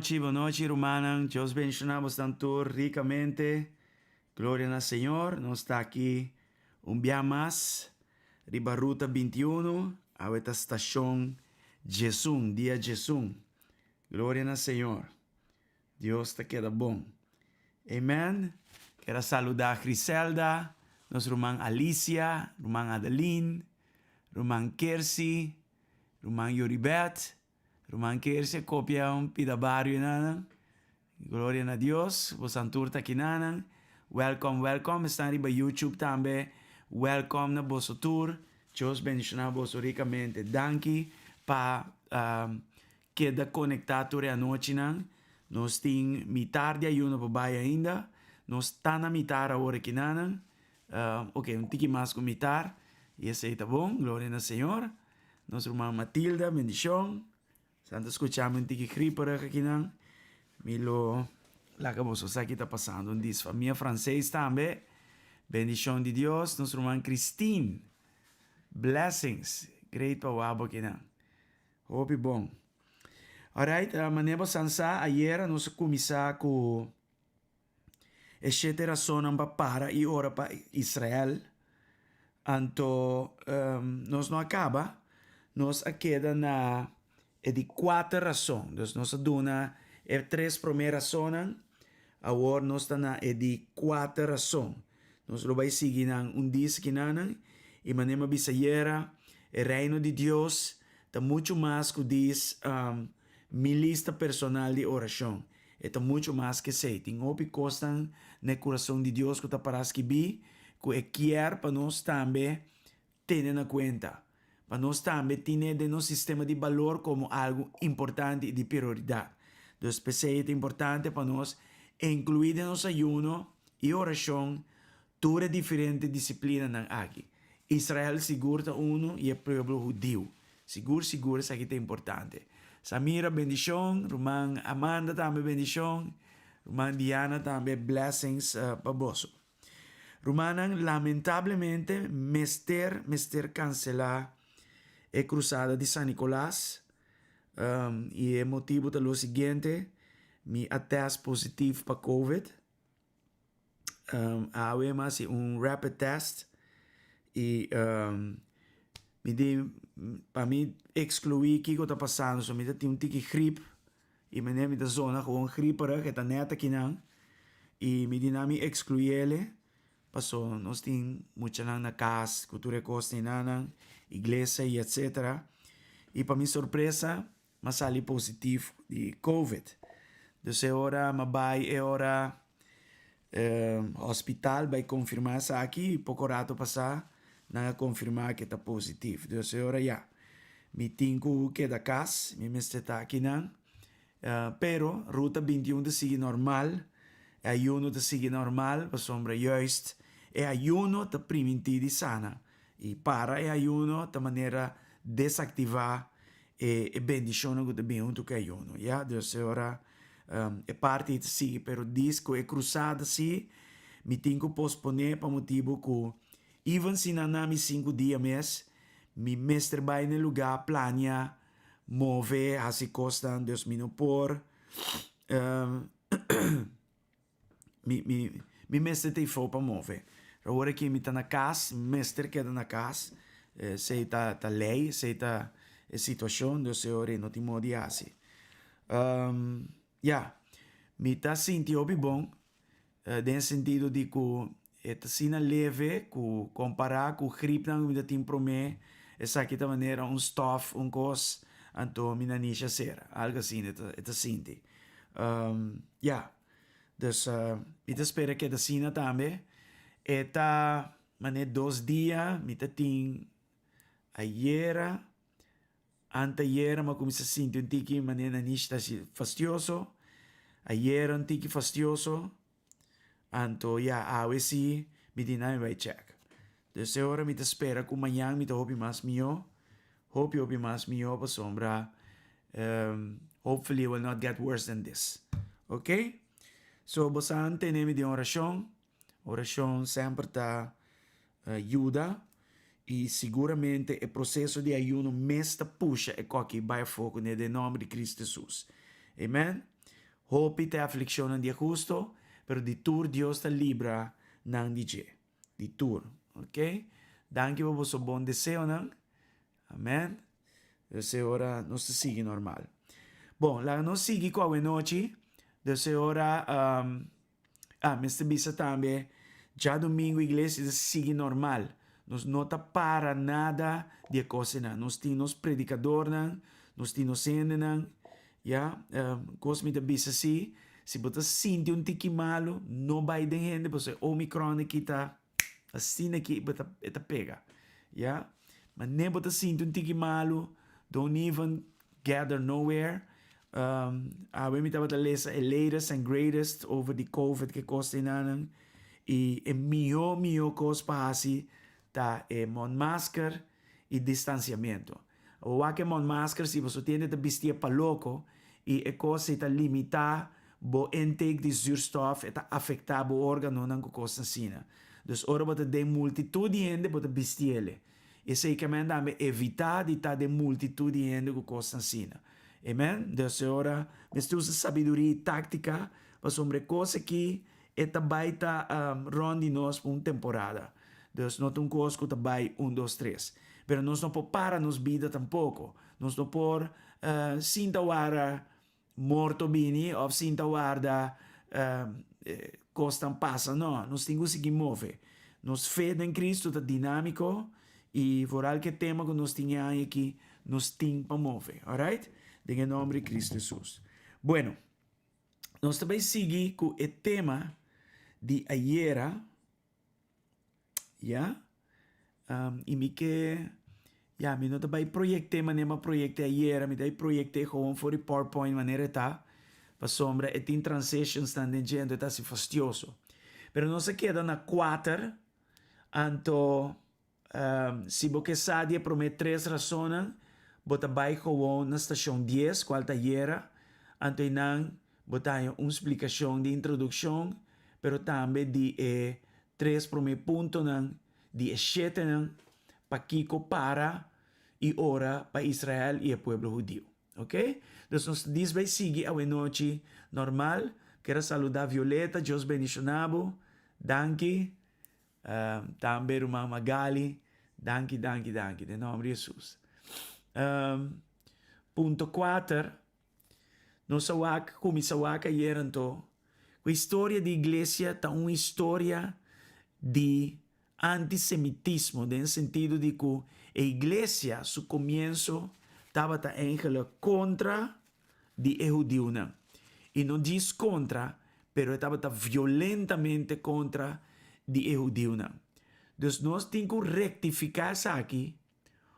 nochi, bon nochi rumannan. Dios bendiciona bosnan tur ricamente. Gloria na Señor. Nos ta aki un bia mas riba Ruta 21. Awe ta stacion 11, dia 11. Gloria na Señor. Dios ta keda bon. Amen. Kier a saluda Griselda, nos ruman Alicia, ruman Adeline, ruman Kersi, ruman Yoribeth, ruman Kersi a copia un pida bario enanan. Gloria na Dios, bosan tur ta kinanan. Welcome, welcome. Esnan riba YouTube tambe. Welcome na boso tur. Dios bendiciona boso ricamente. Danki pa keda konektá tur e anochinan. Nos tin mitar di ayuno pa bai ainda. Nos ta na mitar awor akinanan. Ok, un tiki mas ku mitar. I esei ta bon. Gloria na Señor. Nos ruman Matilda, bendishon. San ta skucha mi un tiki griperig akinan. Mi lo laga boso sa ki ta pasando. Un dis famia Fransees tambe. Bendishon di Dios. Nos ruman Christine. Blessings. Great pa wak bo akinan. Hopi bon. Alright, manera bo san sa, ayera nos a kuminsá ku e shete rasonnan pa para i ora pa Israel. Anto nos no a kaba, nos a keda na e di kuater rason. Dus nos a duna e tres promé rasonnan, awor nos ta na e di kuater rason. Nos lo bai sigui nan un dis kinanan, i manera mi a bisa ayera, e Reino di Dios ta muchu mas ku dis mi lista personal di orashon. E ta muchu mas ku esei. Tin hopi kosnan na e kurason di Dios ku ta para skibí ku e kier pa nos tambe tene na kuenta, pa nos tambe tine den nos sistema di balor komo algu importante i di prioridat. Dus p'esei e ta importante pa nos inkluí den nos ayuno i orashon tur e diferente disiplinanan aki. Israel sigur ta unu i e pueblo hudiu. Sigur sigur esaki ta importante. Samira bendishon, ruman Amanda tambe bendishon, ruman Diana tambe blessings pa boso. Rumannan lamentablemente mester mester cancela e cruzada di San Nicolas y e motibo ta lo siguiente, mi a test positief pa covid, awe mi a haci un rapid test y mi di pa mi exclui kico ta pasando so mi ta tin un tiki griep. I meneer mi ta zona gewoon grieperig, e ta net akinan. I mi di nan mi excluyele, paso nos tin muchanan na cas cu tur e cos nan, iglesia y etcetera. I pa mi sorpresa, m'a sali positief di covid. Dus e ora m'a bay e ora hospital bay confirma esaki y poco rato pasa nan a confirma ke ta positief. Dus e ora ya, mi tin ku keda kas, mi mester ta akinan. Pero ruta 21 ta sigui normal, e ayuno ta sigui normal pasobra juist e ayuno ta priminti di sana y para e ayuno ta manera desactiva e bendishonnan ku ta bin huntu ku e ayuno, ya. Dus e ora e parti ta sigui, pero dis ku e krusada si mi tin ku posponé pa motibu ku even si nan na mi sinku dia mes, mi mester bai na e lugá plania, move, hasi kosnan, dus mi no por Mi, mi, mi mester ta ifo pa move. Awor aki mi ta na kas, mi mester keda na kas. Esei ta, ta lei, esei ta e situashon, dus e ora ei no tin modo di hasi. Ya, mi ta sinti hopi bon, den e sentido di ku e ta asina leve ku kompará ku gripnan ku mi ta tin promé, esaki ta manera un stòf, un kos, anto mi nanishi a sera, algu asina e ta, e ta sinti. Ya. Dus mi ta spera keda asina tambe. E ta mane dos dia mi ta tin ayera, antayera mi a kuminsá sinti un tiki mane nanishi ta hasi fastioso. Ayera un tiki fastioso, anto ya awe si mi di nan mi bai chèk. Dus e ora mi ta spera ku mañan mi ta hopi mas mihó, hopi hopi mas mihó pasobra hopefully it will not get worse than this. Ok? So bo sa tene mi den orashon, orashon semper ta yuda i siguramente e proseso di ayuno mes ta pusha e koki bai afó kuné den nòmber di Kristu Hesus. Amen. Hopi ta e aflikshonnan di e husto, pero di tur Dios ta libra nan di dje. Di tur. Ok? Danki pa boso bon deseonan. Amen. Dus e ora nos ta sigui normal. Bon, laga nos sigui ku awenochi. Dus e ora, um, ah, mester bisa tambe, djadumingu iglesia ta sigui normal. Nos no ta para nada di e kosnan. Nos tin nos predikadornan, nos tin nos hendenan, ya. Um, kos mi ta bisa si, si bo ta sinti un tiki malu, no bai den hende, pasobra e Omicron aki ta asina ki bo ta, e ta pega, ya. Manera bo ta sinti un tiki malu, don't even gather nowhere. Um, awe mi tabata lesa e latest and greatest over di COVID ke kos nan. I e mihó, mihó kos pa hasi ta e mondmasker i distansiamentu. Wak e mondmasker si bo tiende ta bistié pa loko i e kos ta limitá bo intake di zuurstof, e ta afektá bo órganonan ku kos asina. Dus ora bo ta den multitut di hende, bo ta bistié. Esei ke men tambe evitá di ta den multitut di hende ku kos asina. Amen? Dus ora mester usa sabiduria i táktika pasobra e kos aki e ta bai ta rònt di nos pa un temporada. Dus no ta un kos ku ta bai un dos tres. Pero nos no por para nos bida tampoko. Nos no por sinta warda morto bini òf sinta warda kosnan pasa. No, nos tin ku sigui move. Nos fe den Kristu ta dinámiko i vooral ku e tema ku nos tin e aña aki, nos tin pa move. Alright? Den e nòmber di Kristu Hesus. Bueno, nos ta bai sigui ku e tema di ayera. Ya. I mi ke, ya, mi no ta bai proyect'é manera mi a proyect'é ayera, mi ta bai proyect'é gewoon for di PowerPoint manera e ta, pasobra e tin transitionsnan den dje, anto e ta hasi fastioso. Pero nos a keda na kuater, anto si bo ke sa di e promé tres rasonnan, bo ta bai gewoon na stashon dies, kual ta ayera, anto einan bo ta haña un splikashon di introdukshon, pero tambe di e tres promé puntonan di e shetenan pakiko para i ora pa Israel i e pueblo hudiu. Ok? Dus nos ta dis bai sigui awenochi normal. Kier a saluda Violeta, Dios bendiciona bo. Danki. Tambe ruman Magali. Danki, danki, danki. Den nomber di Jesus. Punto kuater. Nos a wak, kuminsá wak ayer anto, ku historia di iglesia ta un historia di antisemitismo den sentido di ku e iglesia su komienso tabata eigenlijk kontra di e hudiunan. I no djis kontra, pero e tabata violentamente kontra di e hudiunan. Dus nos tin ku rektifiká esaki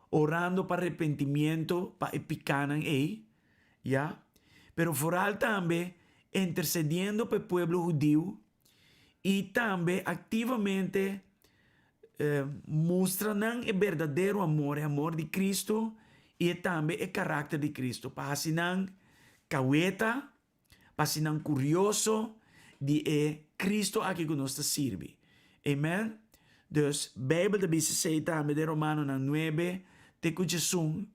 orando pa repentimiento pa e pikánan ei, ya, pero vooral tambe intercediendo pa e pueblo hudiu i tambe activamente mustra nan e berdadero amor, e amor di Cristo i e tambe e karakter di Cristo, pa hasi nan kaweta, pa hasi nan kurioso di e Cristo aki ku nos ta sirbi. Amen. Dus, Beibel ta bisa esei tambe den Romanonan nuebe te ku djesun,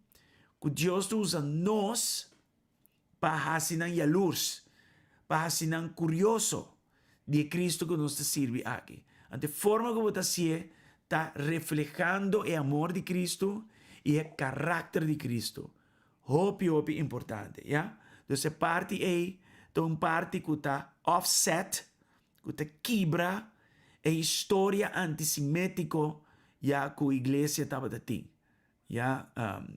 ku Dios ta usa nos pa hasi nan yalurs, pa hasi nan kurioso di e Cristo ku nos ta sirbi aki. Anto e forma ku bo ta hasié ta reflehando e amor di Cristo i e karakter di Cristo. Hopi hopi importante, ya. Dus e parti ei ta un parti ku ta offset, ku ta kibra e historia antisimétiko ya ku iglesia tabata tin. Ya,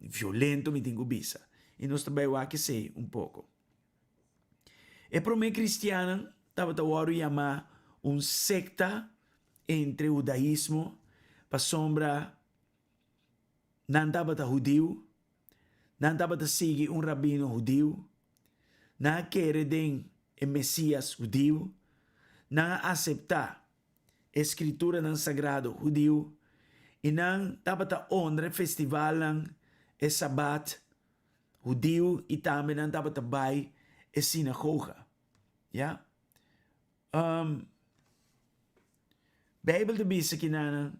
violento mi tin ku bisa. I nos ta bai wak esei un poko. E promé kristiannan tabata wòrdu yamá un sekta entre hudaismo pasobra Nan tabata hudiu, nan tabata sigui un rabino hudiu, nan a kere den e Mesias hudiu, nan a aseptá e Skrituranan Sagrado hudiu i nan tabata honra e festivalnan, e Sabat hudiu i tambe nan tabata bai e sinagoga. Ya. Beibel ta bisa kinanan,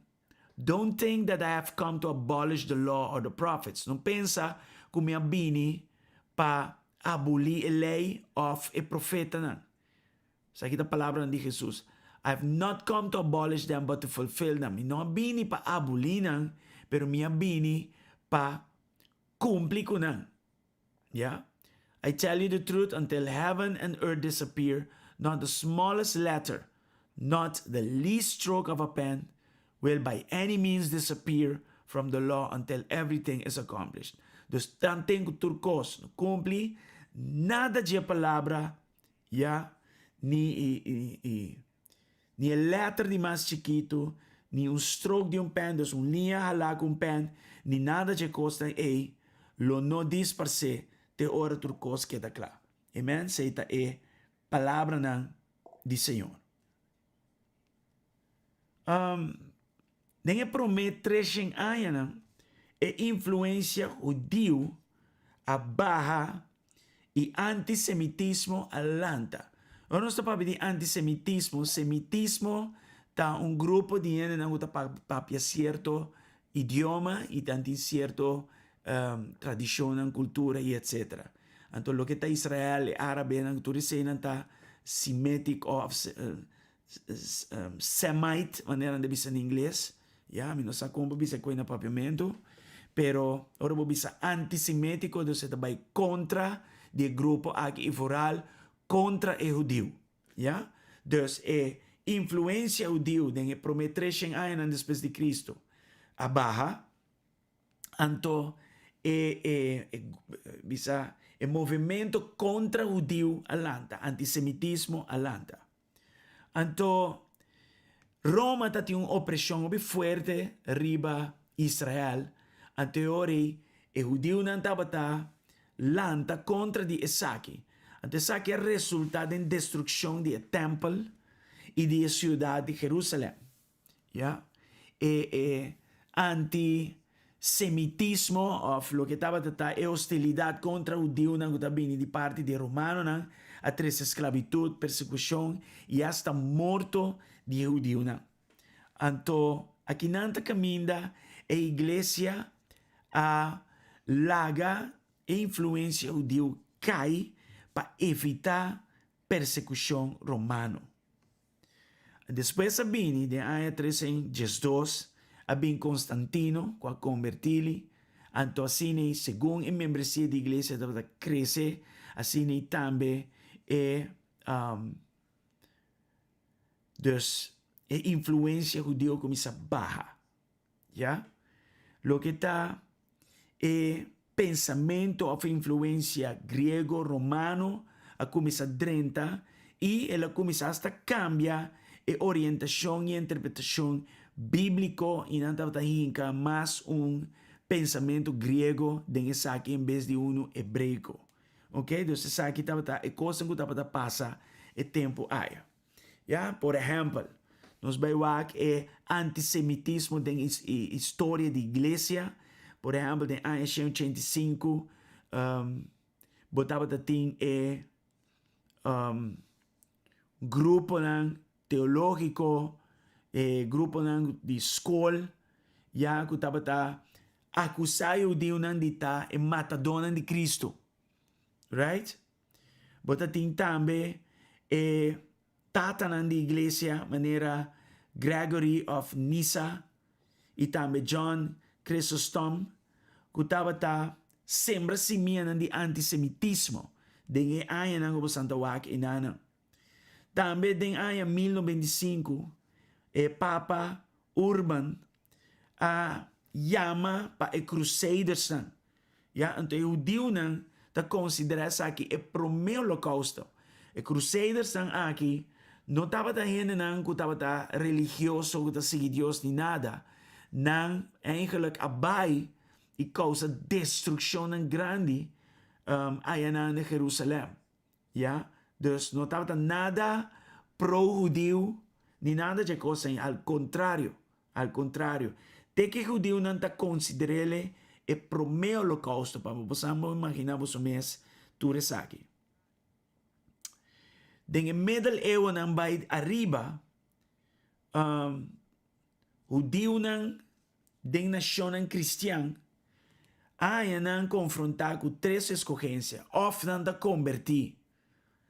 Don't think that I have come to abolish the law or the prophets. No pensa ku mi a bini pa abolí e lei òf e profetanan. Esaki ta palabranan di Hesus. I have not come to abolish them but to fulfill them. Mi no a bini pa abolí nan, pero mi a bini pa kumpli ku nan. Ya. I tell you the truth, until heaven and earth disappear, not the smallest letter, not the least stroke of a pen, will by any means disappear from the law until everything is accomplished. Dus tanten ku tur kos no kumpli, nada dje palabra, ya, ni i, i, i, ni e lèter di mas chikitu, ni un stroke di un pèn, dus un liña halá ku un pèn, ni nada dje kosnan ei lo no disparsé te ora tur kos keda kla. Amen. Esei ta e palabranan di Señor. Den e promé treshen añanan, e influensia hudiu a baha i antisemitismo a lanta. Ora nos ta papia di antisemitismo, semitismo ta un grupo di hendenan ku ta papia sierto idioma i ta tin sierto tradishonnan, kultura i etsetera. Anto loke ta Israel, e árabenan, tur eseinan ta semitic òf Semite, manera nan ta bisa na ingles, ya, mi no sa kon bo bisa koe na papiamentu, pero ora bo bisa antisemítiko, dus e ta bai kontra di e grupo aki i foral kontra e hudiu, ya. Dus e influensia hudiu den e promé treshen añanan despues di Kristu a baha. Anto e e e bisa e movimento kontra hudiu a lanta, antisemitismo a lanta. Anto Roma ta tin un opreshon hopi fuerte riba Israel, anto e ora ei e hudiunan tabata lanta kontra di esaki. Anto esaki a resulta den destrukshon di e tèmpel i di e siudat di Jerusalèm. Ya. E e anti-semitismo òf loke tabata ta e hostilidat kontra hudiunan ku ta bini di parti di e romanonan a trese sklabitut, persekushon i asta morto di e hudiunan. Anto akinan ta kaminda e iglesia a laga e influensia hudiu kai pa evitá persekushon romano. Despues a bini den aña 312 a bin Constantino cu a convertili, anto asina segun e membresia di iglesia tabata crece, asina tambe e dus e influencia hudio cuminsa baha. Ya. Loke ta e pensamento of influencia griego, romano a cuminsa drenta y el a cuminsa hasta cambia e orientacion y interpretacion biblico y nan tabata hinca mas un pensamento griego den esaki en bes di uno hebreico. Ok, dus esaki tabata e cosnan cu tabata pasa e tempo aya. Ya, por ehèmpel, nos bai wak e antisemitismo den historia di iglesia. Por ehèmpel, den aña 185, bo tabata tin e gruponan teológiko, e gruponan di skol, ya, ku tabata akusá e hudiunan di ta e matadónan di Kristu. Right? Bo ta tin tambe e tatanan di iglesia manera Gregory of Nyssa i tambe John Chrysostom ku tabata sembra simianan di antisemitismo den e añanan ku bo san ta wak enanan. Tambe den aña 1095 e Papa Urban a yama pa e Crusadersnan. Ya, anto e hudiunan ta konsiderá esaki e promé holokousto. E Crusadersnan aki no tabata hendenan ku tabata religioso, ku ta sigui Dios ni nada. Nan eigenlijk a bai i kousa destrukshonnan grandi ayanan na Jerusalèm. Ya, dus no tabata nada pro-hudiu ni nada dje kos ei, al kontrario, al kontrario. Te ku e hudiunan ta konsider'el e promé holokousto, pa bo sa bo imaginá boso mes tur esaki. Den e Middeleeuwennan bai ariba, hudiunan den nashonnan kristian. a haña nan konfrontá ku tres eskogensia, òf nan ta kombertí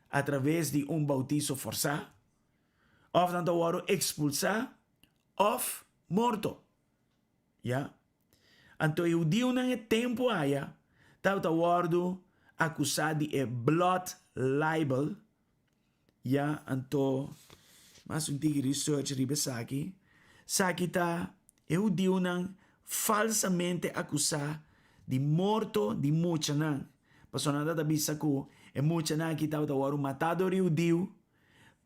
atraves di un bautiso forsá, òf nan ta wòrdu ekspulsá, òf morto. Ya. Anto e hudiunan e tempu aya tabata wòrdu akusá di e blood libel. Ya, anto mas un tiki research riba esaki. Esaki ta e hudiunan falsamente akusá di morto di muchanan. Pasobra nan tabata bisa ku e muchanan aki tabata wòrdu matá dor di hudiu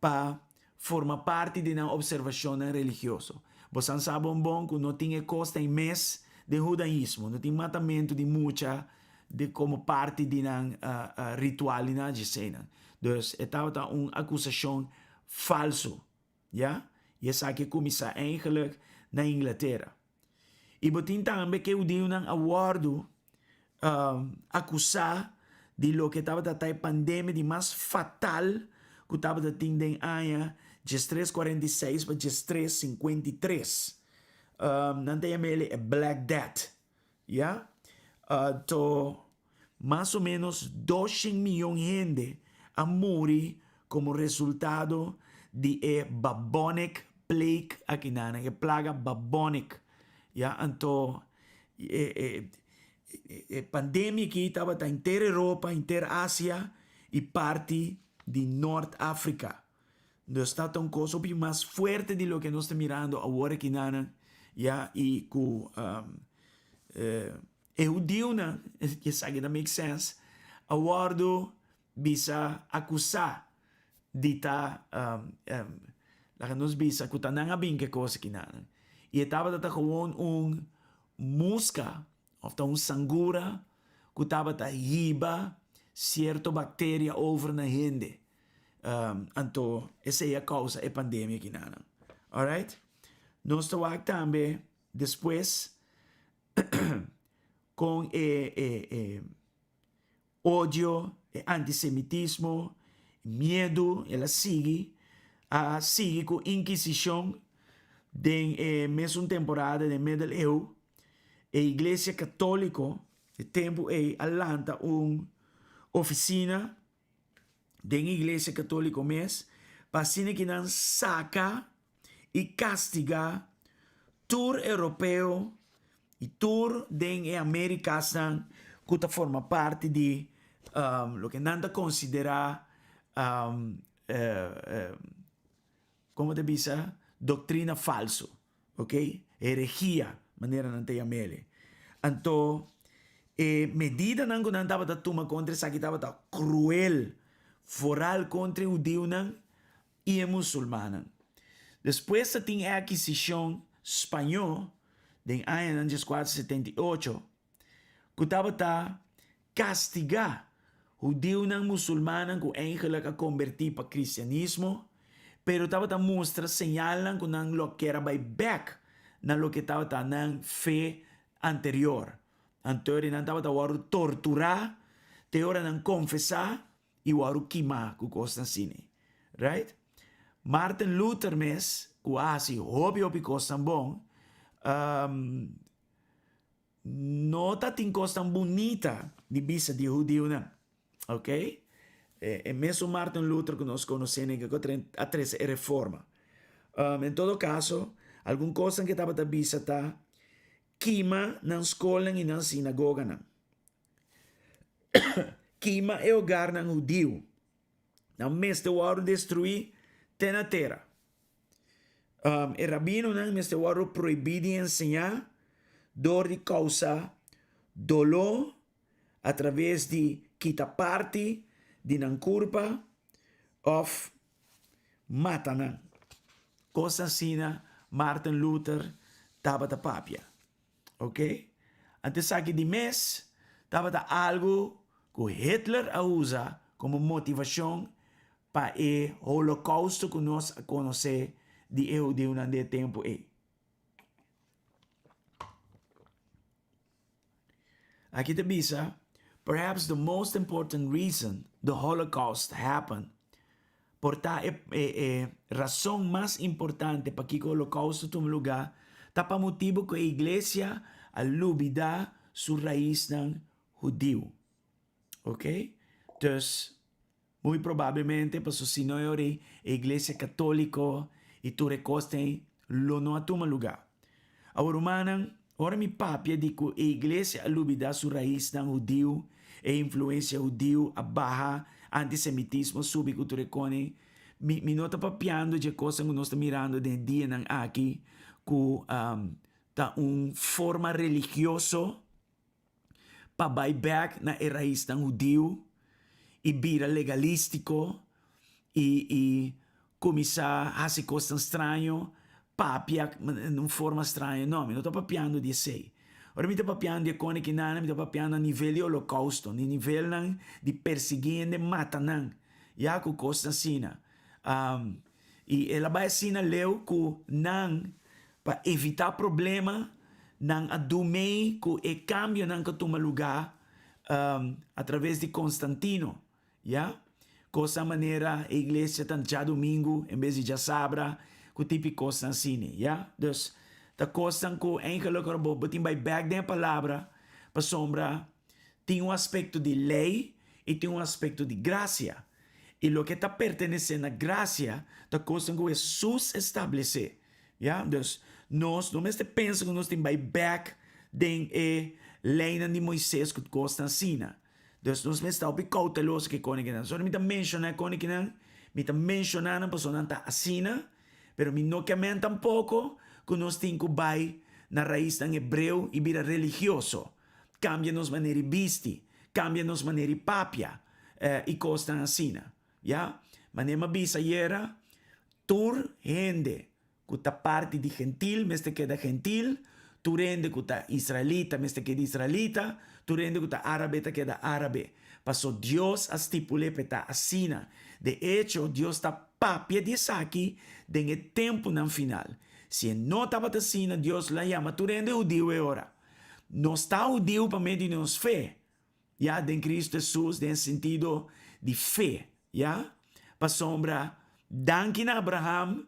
pa forma parti di nan opservashonnan religioso. Bosan sa bon bon ku no tin e kos ta mes den hudaismo, no tin matamentu di mucha di komo parti di nan ritual di nan djeseinan. Dus e tabata un akusashon falsu, ya. I esaki a kuminsá eigenlik na Inglatera. I bo tin tambe ku e hudiunan a wòrdu akusá di loke tabata ta e pandemia di mas fatal ku tabata tin den aña 1346 pa 1353. Nan ta yama el e Black Death. Ya. To mas o menos 200 miyon hende a muri komo resultado di e bubonic plague akinan, e plaga bubonic. Ya, anto e e pandemia aki tabata henter Europa, henter Asia i parti di Nort Afrika. Dus ta ta un kos hopi mas fuerte di loke nos ta mirando awor akinanan, ya, i ku e hudiunan, esaki ta make sense, a wòrdu bisa akusá di ta, laga nos bisa ku ta nan a bin ku e kos akinanan. I e tabata ta gewoon un muska òf ta un sangura ku tabata hiba sierto bakteria over na hende. Anto esei a kousa e pandemia akinanan. Alright. Nos ta wak tambe despues kon e e e odio, e antisemitismo, miedu, el a sigui, a sigui ku inkisishon den e mesun temporada den Middeleeuw. E Iglesia Katoliko e tempu ei a lanta un ofisina den Iglesia Katoliko mes pa asina ki nan saka i kastigá tur europeo i tur den e Amerikasnan ku ta forma parti di loke nan ta konsiderá komo ta bisa doktrina falsu. Ok, herejia, manera nan ta yam'el. Anto, e medidanan ku nan tabata tuma kontra esaki tabata kruel, foral kontra e hudiunan i e musulmannan. Despues ta tin e akisishon spañó den añanan 1478, ku tabata kastigá hudiunan musulmannan ku eigenlik a kombertí pa kristianismo, pero tabata mustra señalnan ku nan lo kier a bai bèk na loke tabata nan fe anterior. Anto nan tabata wòrdu torturá te ora nan konfesá i wòrdu kimá ku kosnan asina. Right? Martin Luther mes, ku a hasi hopi hopi kosnan bon, No ta tin kosnan bunita di bisa di hudiunan. Ok? E mesun Martin Luther ku nos konosé nen ku a trese e reforma. En todo kaso, algun kosnan ku e tabata bisa ta kima nan skolnan i nan sinagoganan. Kima e hogarnan hudiu. Nan mester wòrdu destruí te na tera. E rabinonan mester wòrdu prohibí di enseñá dor di kousa doló atraves di kita parti di nan kurpa òf mata nan. Kos asina Martin Luther tabata papia. Ok. Anto esaki di mes tabata algu ku Hitler a usa komo motivashon pa e Holokousto ku nos a konosé di e hudiunan di e tempu ei. Aki ta bisa, Perhaps the most important reason the Holocaust happened, por ta e e rason mas importante pakiko Holokousto tuma lugá, ta pa motibu ku e iglesia a lubidá. su raisnan hudiu. Ok? Dus, muy probablemente paso si no e ora ei e iglesia católico y tur e cosnan ei lo no a tuma lugar. Awor rumannan, ora mi papia di cu e iglesia a lubida su raisnan hudiu, e influencia hudiu a baha, antisemitismo a subi cu tur e con ei, mi mi no ta papiando dje cosnan cu nos ta mirando den e dianan aki cu ta un forma religioso pa bai bek na e raisnan hudiu i bira legalístiko i i kuminsá hasi kosnan straño, papia na un forma straño. No, mi no ta papiando di esei. Ora mi ta papiando di e kone kinan, mi ta papiando a nivel di holokousto, di nivelnan di persiguí hende, mata nan, ya ku kosnan asina. I el a bai asina leu ku nan, pa evitá problema, nan a dumei ku e kambionan ku a tuma lugá atraves di Konstantino, ya. Kosnan manera e iglesia ta djadumingu en bes di djasabra, ku tipi kosnan asina, ya. Dus, ta kosnan ku eigenlik ora bo tin bai bèk den e palabra, pasobra tin un aspekto di lei i tin un aspekto di grasia. I loke ta pertenesé na grasia ta kosnan ku Hesus establesé. Ya, dus nos no mester pensa ku nos tin bai bèk den e leinan di Moises ku kosnan asina. Dus nos mester ta hopi kouteloso ku e konikinan. Solo mi ta menshoná e konikinan, mi ta menshoná nan pasobra nan ta asina, pero mi no ke men tampoko ku nos tin ku bai na raisnan hebreo i bira religioso. Kambia nos manera di bisti, kambia nos manera di papia i kosnan asina. Ya, manera mi a bisa ayera, tur hende ku ta parti di gentil mester keda gentil, tur hende ku ta israelita mester keda israelita, tur hende ku ta árabe ta keda árabe. Paso Dios a stipul'é pa e ta asina. De echo, Dios ta papia di esaki den e tempunan final. Si e no tabata asina, Dios lo a yama tur hende hudiu e ora. Nos ta hudiu pa medio di nos fe, ya, den Cristo Hesus, den e sentido di fe, ya. Pasobra danki na Abraham,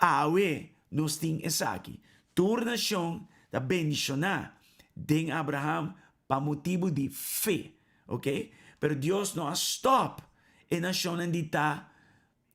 awe nos tin esaki. Tur nashon ta bendishoná den Abraham pa motibu di fe, oke. Pero Dios no a stòp e nashonnan di ta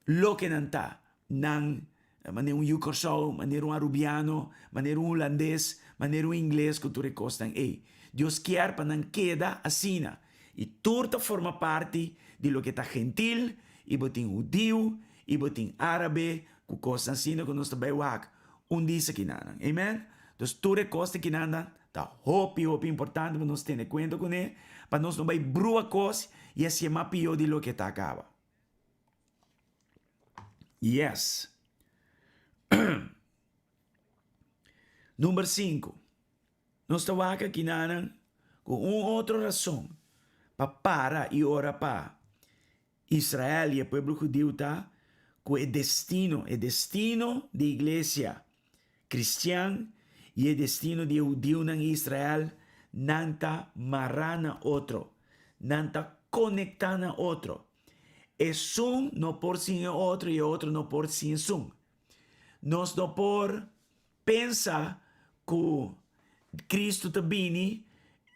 Loke nan ta, nan, manera un yu Kòrsou, manera un Arubiano, manera un Hulandes, manera un Ingles ku tur e kosnan ei. Dios kier pa nan keda asina. I tur ta forma parti di loke ta gentil, i bo tin hudiu, i bo tin árabe, ku kosnan asina ku nos ta bai wak un disa kinanan. Amen? Dus tur e kos ta kinanan ta hopi, hopi importante pa nos tene kuenta kuné, pa nos no bai brua kos i hasié mas pió di loke ta kaba. Yes. Number sinku, nos ta wak akinanan ku un otro rason pa para i ora pa Israel i e pueblo hudiu ta ku e destino, e destino di iglesia kristian i e destino di e hudiunan i Israel, nan ta mará na otro, nan ta konektá na otro. Esun no por sin e otro i e otro no por sin esun. Nos no por pensa ku Kristu ta bini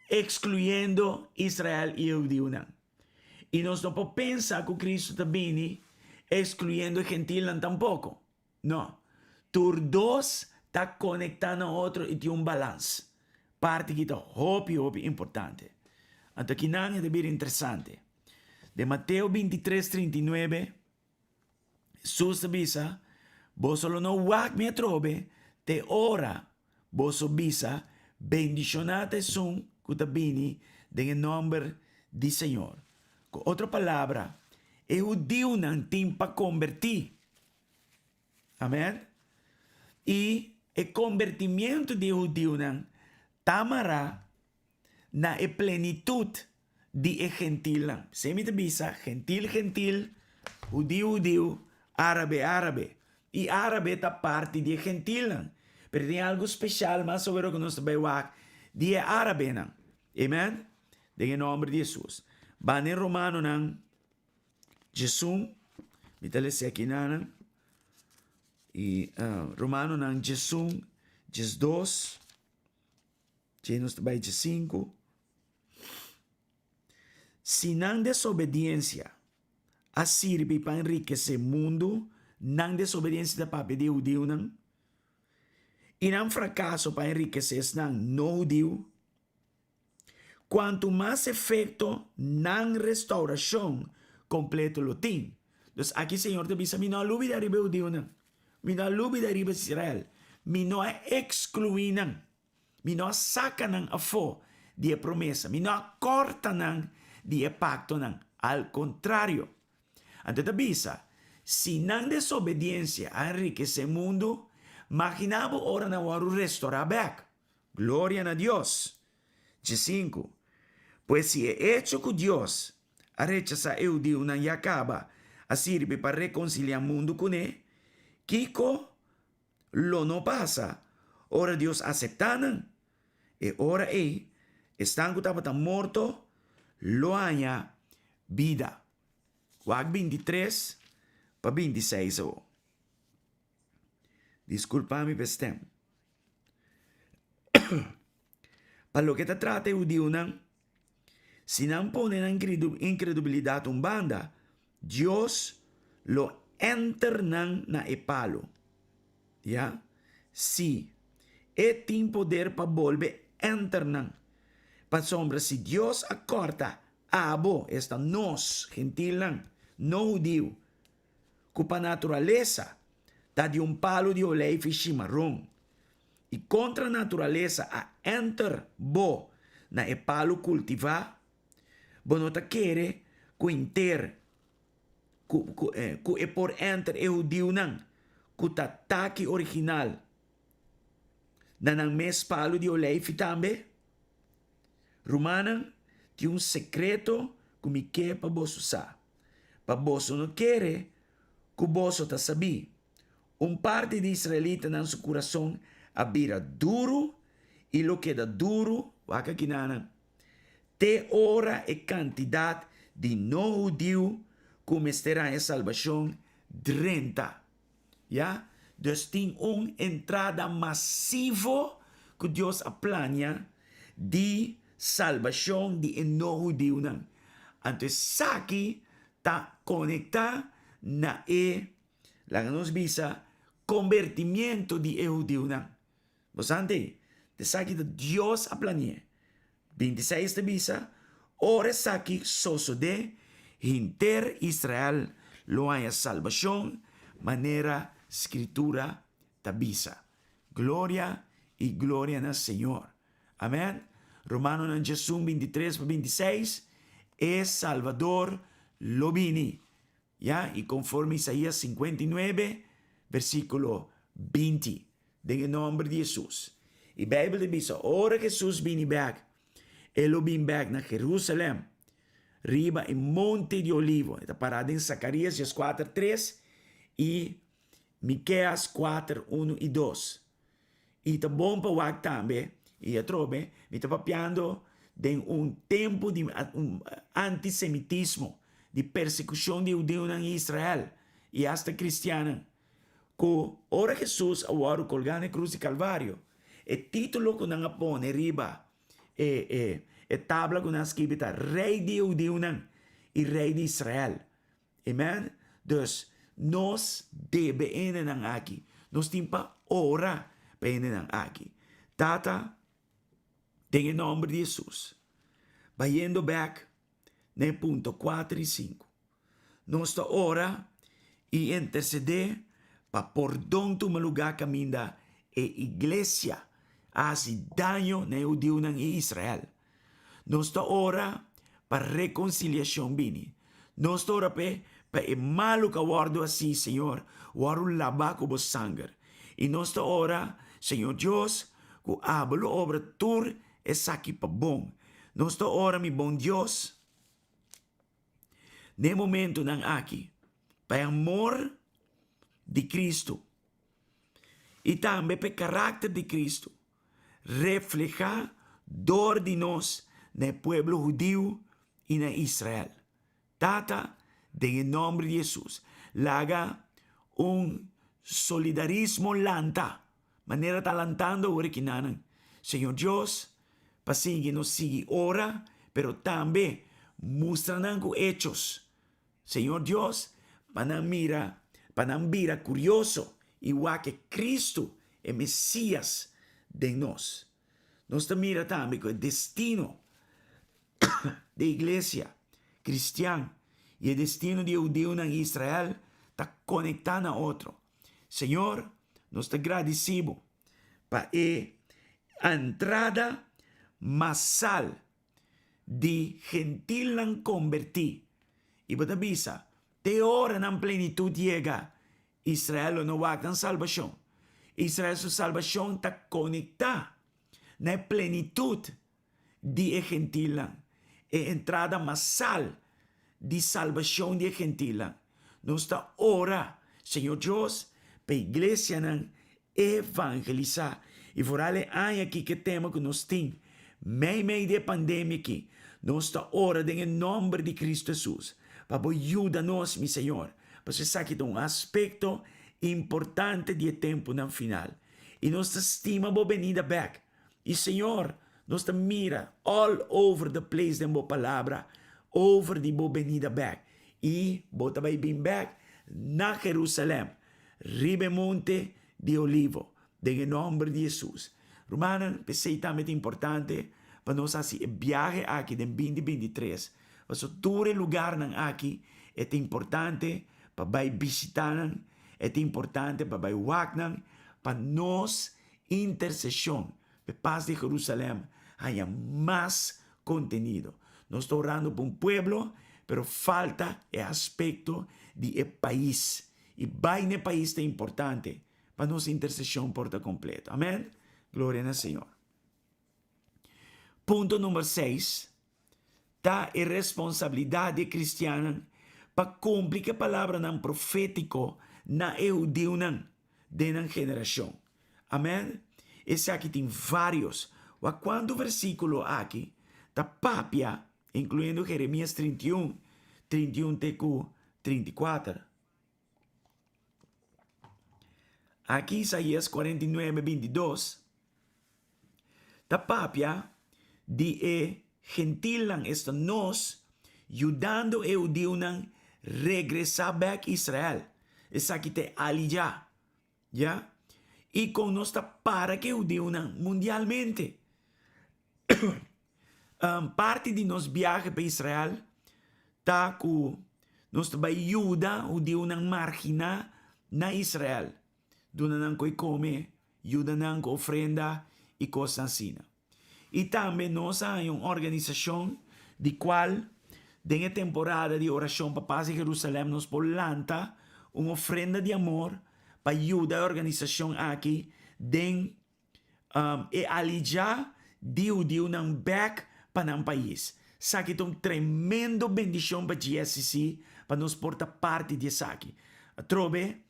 ekskluyendo Israel i e hudiunan. I nos no por pensa ku Kristu ta bini ekskluyendo e gentilnan tampoko. No. Tur dos ta konektá na otro i tin un balans. Parti ki ta hopi hopi importante. Anto kinan e ta bira interesante. Den Mateo 23, 39, Hesus ta bisa, Boso lo no wak mi atrobe te ora boso bisa, Bendishoná ta esun ku ta bini den e nòmber di Señor. Ku otro palabra, e hudiunan tin pa kombertí. Amen. I e kombertimiento di e hudiunan ta mará na e plenitut di e gentilnan. P'esei mi ta bisa, gentil, gentil, hudiu, hudiu, árabe, árabe. I árabe ta parti di e gentilnan. Pero tin algu speshal mas awor ku nos ta bai wak di e árabenan. Amen. Den e nòmber di Hesus. Ban den Romanonan Djesun, mi ta lesa aki nanan, i Romanonan djesun, djesdos, Dje nos ta bai dje sinku. Si nan desobediensia a sirbi pa enrikesé mundu, nan desobediensia ta papia di e hudiunan, i nan frakaso pa enrikesé esnan no hudiu, kuantu mas efekto nan restaurashon kompleto lo tin. Dus aki Señor ta bisa, Mi no a lubida riba e hudiunan, mi no a lubida riba Israel, mi no a ekskluí nan. Mi no a saka nan afó di e promesa, mi no a kòrta nan di e paktonan. Al kontrario. Anto e ta bisa, Si nan desobediensia a enrikesé mundu, maginá bo ora nan wòrdu restorá bèk. Gloria na Dios! Djesinku, Pues si e echo ku Dios a rechasá e hudiunan ya kaba a sirbi pa rekonsiliá mundu kuné, kiko lo no pasa ora Dios aseptá nan. E ora ei, esnan ku tabata morto lo haña bida. Wak 23 pa 26 awor. Diskulpa mi pa e stèm. Pa loke ta trata e hudiunan, si nan pone nan inkredubilidat un banda, Dios lo enter nan na e palu. Ya. Sí, e tin poder pa bolbe enter nan. Pasobra si Dios a kòrta abo, esta nos, gentilnan, no hudiu, ku pa naturalesa ta di un palu di oleifi shimaron, i kontra naturalesa a enter bo na e palu kultivá, bo no ta kere ku inter ku ku ku e por enter e hudiunan ku ta taki original na nan mes palu di oleifi tambe? Rumannan, tin un sekreto ku mi ke pa boso sa, pa boso no kere ku boso ta sabí. Un parti di israelitanan su kurason a bira duru i lo keda duru, wak aki nan, te ora e kantidat di no hudiu ku mester haña salbashon drenta. Ya, dus tin un entrada masivo ku Dios a plania di salbashon di e no hudiunan. Anto esaki ta konektá na e, laga nos bisa, kombertimiento di e hudiunan. Bo sa ante? Esaki ta Dios a plani'é. 26 ta bisa, Ora esaki sosodé, henter Israel lo haña salbashon, manera Skritura ta bisa. Gloria i gloria na Señor. Amèn. Romanonan 11, 23 pa 26, E Salbador lo bini. Ya, i konforme Isaías 59, versíkulo 20, den e nòmber di Hesus. I Beibel ta bisa, ora Hesus bini bèk, e lo bin bèk na Jerusalèm, riba e Monte di Olivo. E ta pará den Zakarías 14, 3 i Mikeas 4, 1 i 2. I ta bon pa wak tambe, i atrobe mi ta papiando den un tempu di un antisemitismo, di persekushon di hudiunan i Israel, i asta kristiannan, ku ora Hesus a wòrdu kolgá na e krus di Kalvario, e título ku nan a pone riba e e e tabla ku nan a skibi ta Rei di e hudiunan i Rei di Israel. Amen. Dus, nos debe hendenan aki. Nos tin pa ora pa hendenan aki. Tata, den e nomber di Hesus, bayendo bek na e punto kuater i sinku, nos ta ora i intersedé pa pordon tuma lugá kaminda e iglesia a hasi daño na e hudiunan i Israel. Nos ta ora pa rekonsiliashon bini. Nos ta ora p'e pa e malu ku a wòrdu hasí, Señor, wòrdu labá ku bo sanger. I nos ta ora, Señor Dios, ku abo lo obra tur esaki pa bon. Nos ta ora, mi bon Dios, n'e momentunan aki, pa e amor di Kristu i tambe pa e karakter di Kristu reflehá dor di nos na e pueblo hudiu i na Israel. Tata, den e nòmber di Hesus, laga un solidarismo lanta, manera ta lantando awor aki nanan. Señor Dios, Pa sigui nos sigui ora, pero tambe mustra nan ku hechos. Señor Dios, pa nan mira, pa nan bira kurioso i wak e Kristu, e Mesias, den nos. Nos ta mira tambe ku e destino di e iglesia kristian i e destino di e hudiunan i Israel ta konektá na otro. Señor, nos ta gradisí bo pa e entrada masal di gentilnan kombertí. I bo ta bisa, Te ora nan plenitut yega, Israel lo no wak nan salbashon. Israel su salbashon ta konektá na e plenitut di e gentilnan, e entrada masal di salbashon di e gentilnan. Nos ta ora, Señor Dios, pa e iglesianan evangelisá. I foral e aña aki ku e tema ku nos tin meimei di e pandemia aki, nos ta ora den e nòmber di Kristu Hesus pa bo yuda nos, mi Señor, pasobra esaki ta un aspekto importante di e tempunan final. I nos ta stima bo benida bèk. I Señor, nos ta mira all over the place den bo palabra over di bo benida bèk. I bo ta bai bin bèk na Jerusalèm, riba e monte di Olivo, den e nòmber di Hesus. Rumannan, p'esei tambe ta importante pa nos hasi e biahe aki den binti 23, pasobra tur e lugarnan aki e ta importante pa bai bishitá nan, e ta importante pa bai wak nan, pa nos Interseshon p'e pas di Jerusalèm haña mas kontenido. Nos ta orando pa un pueblo, pero falta e aspekto di e pais. I bai n'e pais ta importante pa nos interseshon por ta kompleto. Amèn? Gloria na Señor. Punto number seis ta e responsabilidat di e kristiannan pa kumpli ku e palabranan profétiko na e hudiunan den nan generashon. Amèn. Esaki tin vários. Wak kuantu versíkulo aki ta papia, inkluyendo Jeremías 31, 31 te ku 34. Aki Isaías 49, 22 ta papia di e gentilnan, esta nos, yudando e hudiunan regresá bèk Israel. Esaki ta e aliyá, ya. I kon nos ta para ku e hudiunan mundialmente. Parti di nos biahe pa Israel ta ku nos ta bai yuda hudiunan marginá na Israel. Duna nan koi kome, yuda nan ku ofrenda i kosnan asina. I tambe nos a haña un organisashon di kual den e temporada di orashon pa pas di Jerusalèm nos por lanta un ofrenda di amor pa yuda e organisashon aki den e alija di hudiunan bèk pa nan pais. Esaki ta un tremendo bendishon pa GSCC pa nos por ta parti di esaki. Atrobe,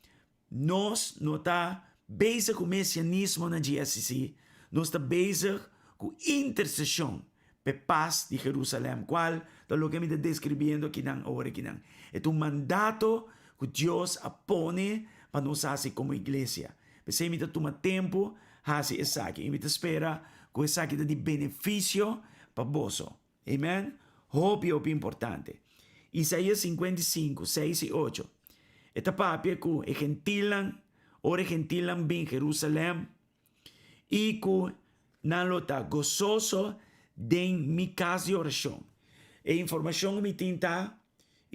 Nos no ta bezig ku mesianismo na GSCC, nos ta bezig ku interseshon p'e pas di Jerusalèm, kual ta loke mi ta deskribiendo akinan awor akinan. E ta un mandato ku Dios a pone pa nos hasi komo iglesia. P'esei mi ta tuma tempu hasi esaki i mi ta spera ku esaki ta di benefisio pa boso. Amen. Hopi, hopi importante. Isaías 55, 6 i 8. E ta papia ku e gentilnan, ora e gentilnan bin Jerusalèm, i ku nan lo ta gososo den mi kas di orashon. E informashon ku mi tin ta,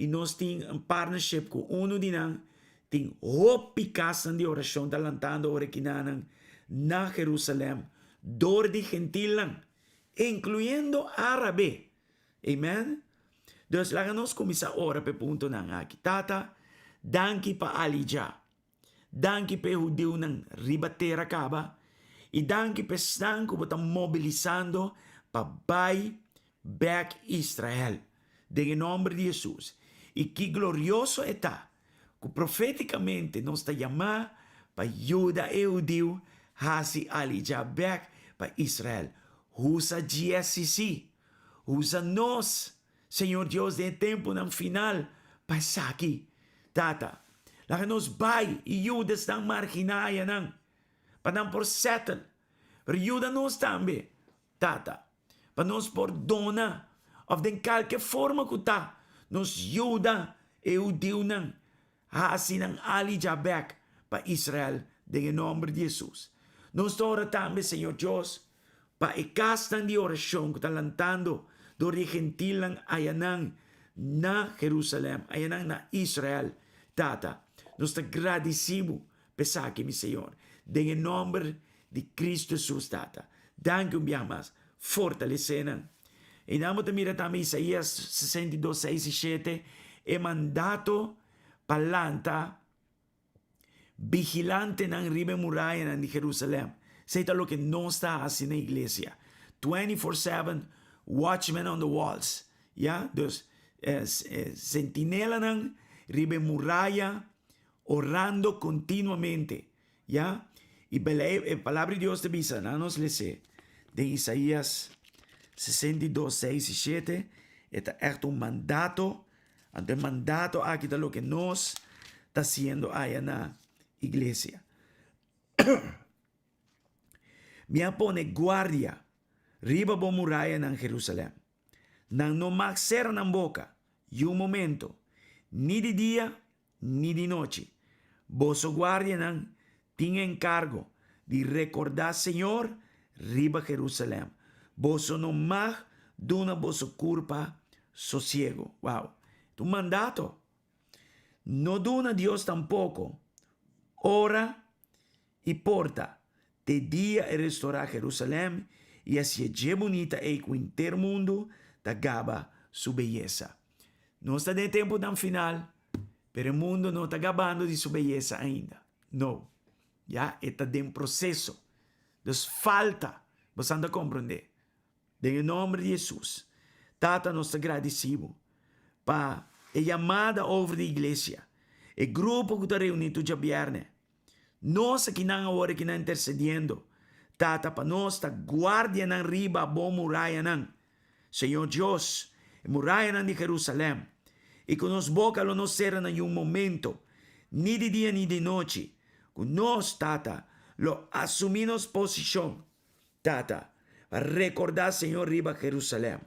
i nos tin un partnership ku unu di nan, tin hopi kasnan di orashon ta lantando ora kinanan na Jerusalèm dor di gentilnan. Incluyendo árabe. Amen. Dus laga nos cuminsa ora p'e puntonan aki. Tata, danki pa Aliyah. Danki p'e hudiunan riba tera caba. I danki p'esnan cu bo ta mobilisando pa bai bek Israel. Den e nomber di Jesus. I ki glorioso e ta cu profeticamente nos ta yamá pa yuda e hudiu haci aliyah bek pa Israel. Usa GSCC, usa nos, Señor Dios, den e tempunan final pa esaki. Tata, laga nos bai i yuda esnan marginá ayanan pa nan por settle. Pero yuda nos tambe, Tata. pa nos por dona òf den kalke forma ku ta nos yuda e hudiunan hasi nan alija bèk pa Israel den e nòmber di Hesus. Nos ta ora tambe, Señor Dios, pa e kasnan di orashon ku ta lantando dor di e gentilnan ayanan na Jerusalèm, ayanan na Israel. Tata, nos ta gradisí Bo pa esaki, mi Señor, den e nòmber di Cristo Hesus, Tata. Danki un biaha mas. Fortalesé nan. Einan bo ta mira tambe Isaías 62, 6 i 7, e mandato pa lanta vigilantenan riba e murayanan di Jerusalèm. Esei ta loke nos ta hasi na iglesia. 24/7 watchmen on the walls. Ya, dus sentinelanan riba e muraya orando kontinuamente. Ya, i belei e Palabra di Dios ta bisa, nan nos les'é den Isaías 62, 6 i 7, e ta ègt un mandato, anto e mandato aki ta loke nos ta hasiendo aya na iglesia. Mi a pone guardia riba bo murayanan, Jerusalèm. Nan no mag sera nan boka yu momento, ni di dia ni di nochi. Boso guardianan tin enkargo di rekordá Señor riba Jerusalèm. Boso no mag duna boso kurpa sosiego. Wow! Ta un mandato. No duna Dios tampoko ora i porta te dia e restorá Jerusalèm i hasié dje bunita ei ku henter mundu ta gaba su beyesa. Nos ta den e tempunan final, pero e mundu no ta gabando di su beyesa ainda. No. Ya e ta den proseso. Dus falta. Bosan ta komprondé. Den e nòmber di Hesus, Tata nos ta gradisí Bo pa e yamada over di iglesia, e grupo ku ta reuní tur djabièrnè. Nos akinan awor akinan intersediendo, Tata, pa nos ta guardianan riba Bo murayanan. Señor Dios, e murayanan di Jerusalèm, i ku nos boka lo no sera na niun momento, ni di dia ni di nochi, ku nos, Tata, lo asumí nos posishon, Tata, pa rekordá, Señor, riba Jerusalèm.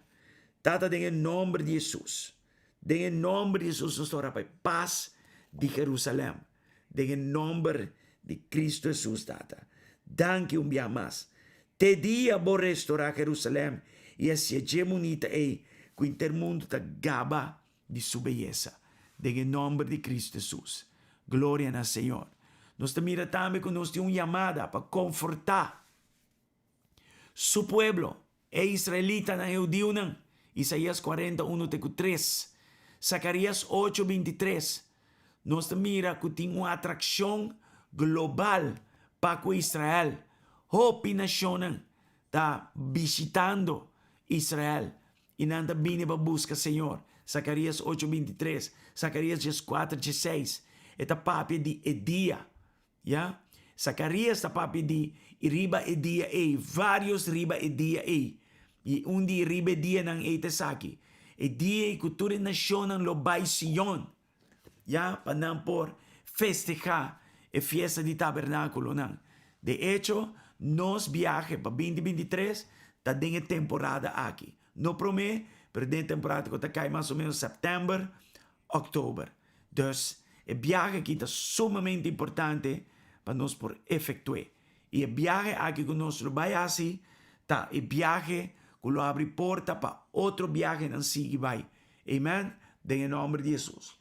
Tata, den e nòmber di Hesus, den e nòmber di Hesus nos ta ora pa e pas di Jerusalèm, den e nòmber di Cristo Hesus, Tata. Danki un bia mas. Te dia Bo restorá Jerusalèm i hasié dje munita ei ku henter mundu ta gaba di Su beyesa. Den e nòmber di Cristo Hesus. Gloria na Señor. Nos ta mira tambe ku nos tin un yamada pa konfortá Su pueblo, e israelitanan, e hudiunan, Isaías 40, unu te ku tres, Zacarías ocho, bintitres. Nos ta mira ku tin un atrakshon global pa ku Israel. Hopi nashonnan ta bishitando Israel i nan ta bini pa buska Señor, Zacarías ocho, bintitres, Zacarías dieskuater, diesseis. E ta papia di e dia. Ya, Zacarías ta papia di i riba e dia ei, vários riba e dia ei. I un di e riba e dianan ei ta esaki, e dia ei ku tur e nashonnan lo bai Sion, ya, pa nan por festehá e Fiesta di Tabernákulonan. De echo, nos biahe pa binti 23 ta den e temporada aki. No promé, pero den e temporada ku ta kai mas o ménos sèptèmber, òktober. Dus, e biahe aki ta sumamente importante pa nos por efektu'é. I e biahe aki ku nos lo bai hasi ta e biahe ku lo habri porta pa otro biahenan sigui bai. Amen. Den e nòmber di Hesus.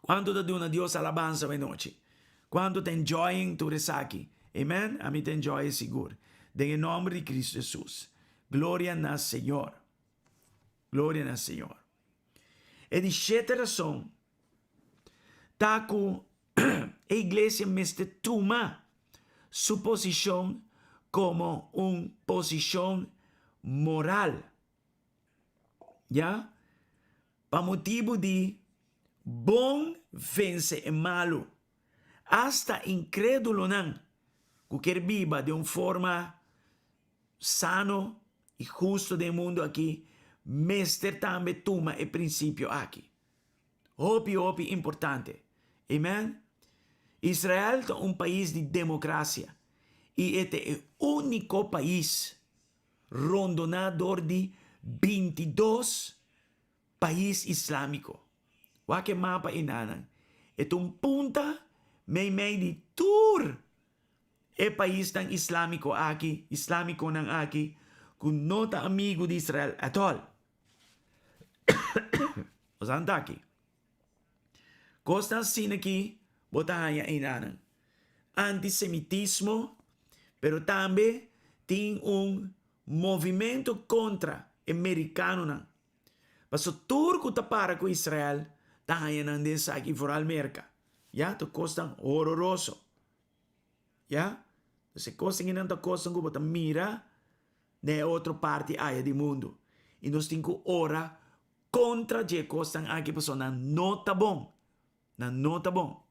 Kuantu ta duna Dios alabansa awe nochi? Kuantu ta enjoying tur esaki? Amen. Ami ta enjoy e sigur. Den e nòmber di Kristu Hesus. Gloria na Señor. Gloria na Señor. E di shete rason ta ku e iglesia mester tuma su posishon komo un posishon moral. Ya? Pa motibu di bon vense e malu. Asta inkrédulonan ku kier biba den un forma sano i hustu den e mundu aki mester tambe tuma e prinsipio aki. Hopi hopi importante. Amen. Israel ta un pais di demokrasia i e ta e úniko pais. rondoná dor di bintidos pais islámiko. Wak e mapa enanan. E ta un punta meimei di tur e paisnan islámiko aki, islámikonan aki, ku no ta amigu di Israel at all. Nos a anta aki. Kosnan asina ki bo ta haña einanan. Antisemitismo, pero tambe tin un movimento kontra e merikanonan. Paso tur ku ta para ku Israel ta haña nan den esaki, foral Merka. Ya, ta kosnan hororoso. Ya, dus e kosnan einan ta kosnan ku bo ta mira na e otro parti aya di mundu. I nos tin ku ora kontra dje kosnan aki pasobra nan no ta bon. Nan no ta bon.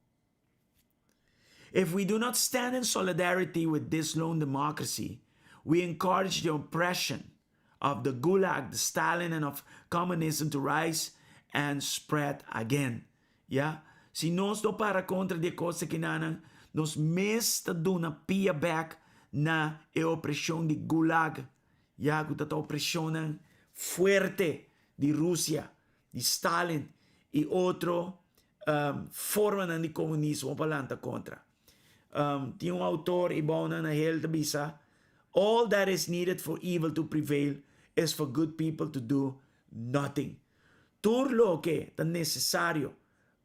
If we do not stand in solidarity with this lone democracy, we encourage the oppression of the gulag, the Stalin and of communism to rise and spread again. Ya, si nos no para kontra di e kos akinanan, nos mes ta duna pia bek na e opreshon di gulag, ya ku ta ta opreshonnan fuerte di Rusia, di Stalin i otro formanan di komunismo pa lanta kontra. Tin un outor i bounan na hel ta bisa, All that is needed for evil to prevail is for good people to do nothing. Tur loke ta nesesario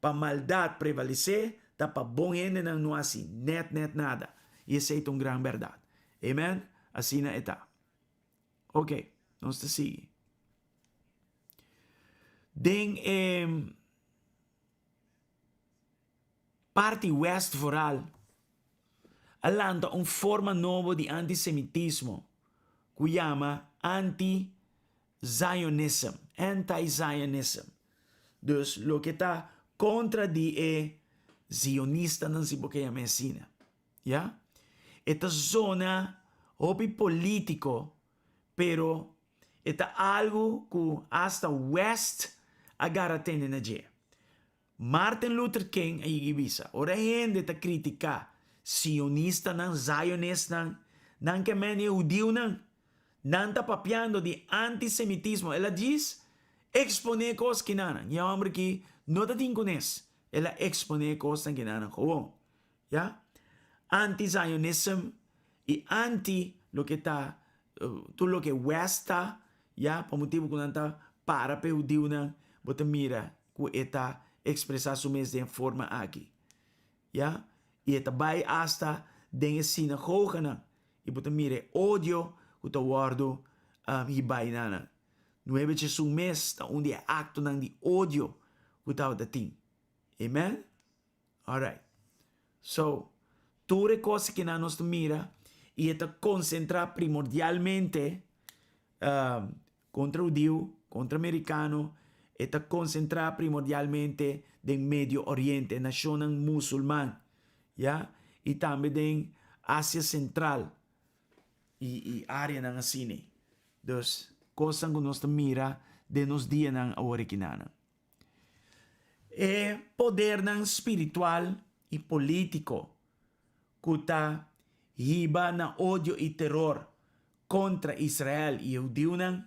pa maldat prevalesé ta pa bon hendenan no hasi nèt nèt nada. I esei ta un gran bèrdat. Amen? Asina e ta. Ok, nos ta sigui. Den e parti west vooral a lanta un forma nobo di antisemitismo ku yama anti-Zionism, anti-Zionism. Dus loke ta kontra di e zionistanan si bo ke yama asina. Ya? E ta zona hopi politico, pero e ta algo cu hasta West a gara tene na dje. Martin Luther King a yigi bisa, ora hende ta critica sionistanan, Zionistnan, nan ke men e hudiunan, nan ta papiando di antisemitismo. El a djis expone cos kinanan. E homber ki no ta tin cunes. El a expone cosnan kinanan gewoon. Ya? Anti-Zionism i anti loke ta tur loke West ta, ya, pa motibu ku nan ta para pa e hudiunan, bo ta mira ku e ta ekspresá su mes den e forma aki. Ya? I e ta bai asta den e sinagoganan i bo ta mira e odio ku ta wòrdu hibai na nan. Nuebe djesun mes ta un di e aktonan di odio ku tabata tin. Amen? Alright. So, tur e kos kinan nos ta mira i e ta konsentrá primordialmente kontra hudiu, kontra merikano, e ta konsentrá primordialmente den Medio Oriente, nashonnan musulman, ya, i tambe den Asia Sentral i i áreanan asina. Dus, kosnan ku nos ta mira den nos dianan awor ekinan. E podernan spiritual i polítiko ku ta hiba na odio i teror kontra Israel i e hudiunan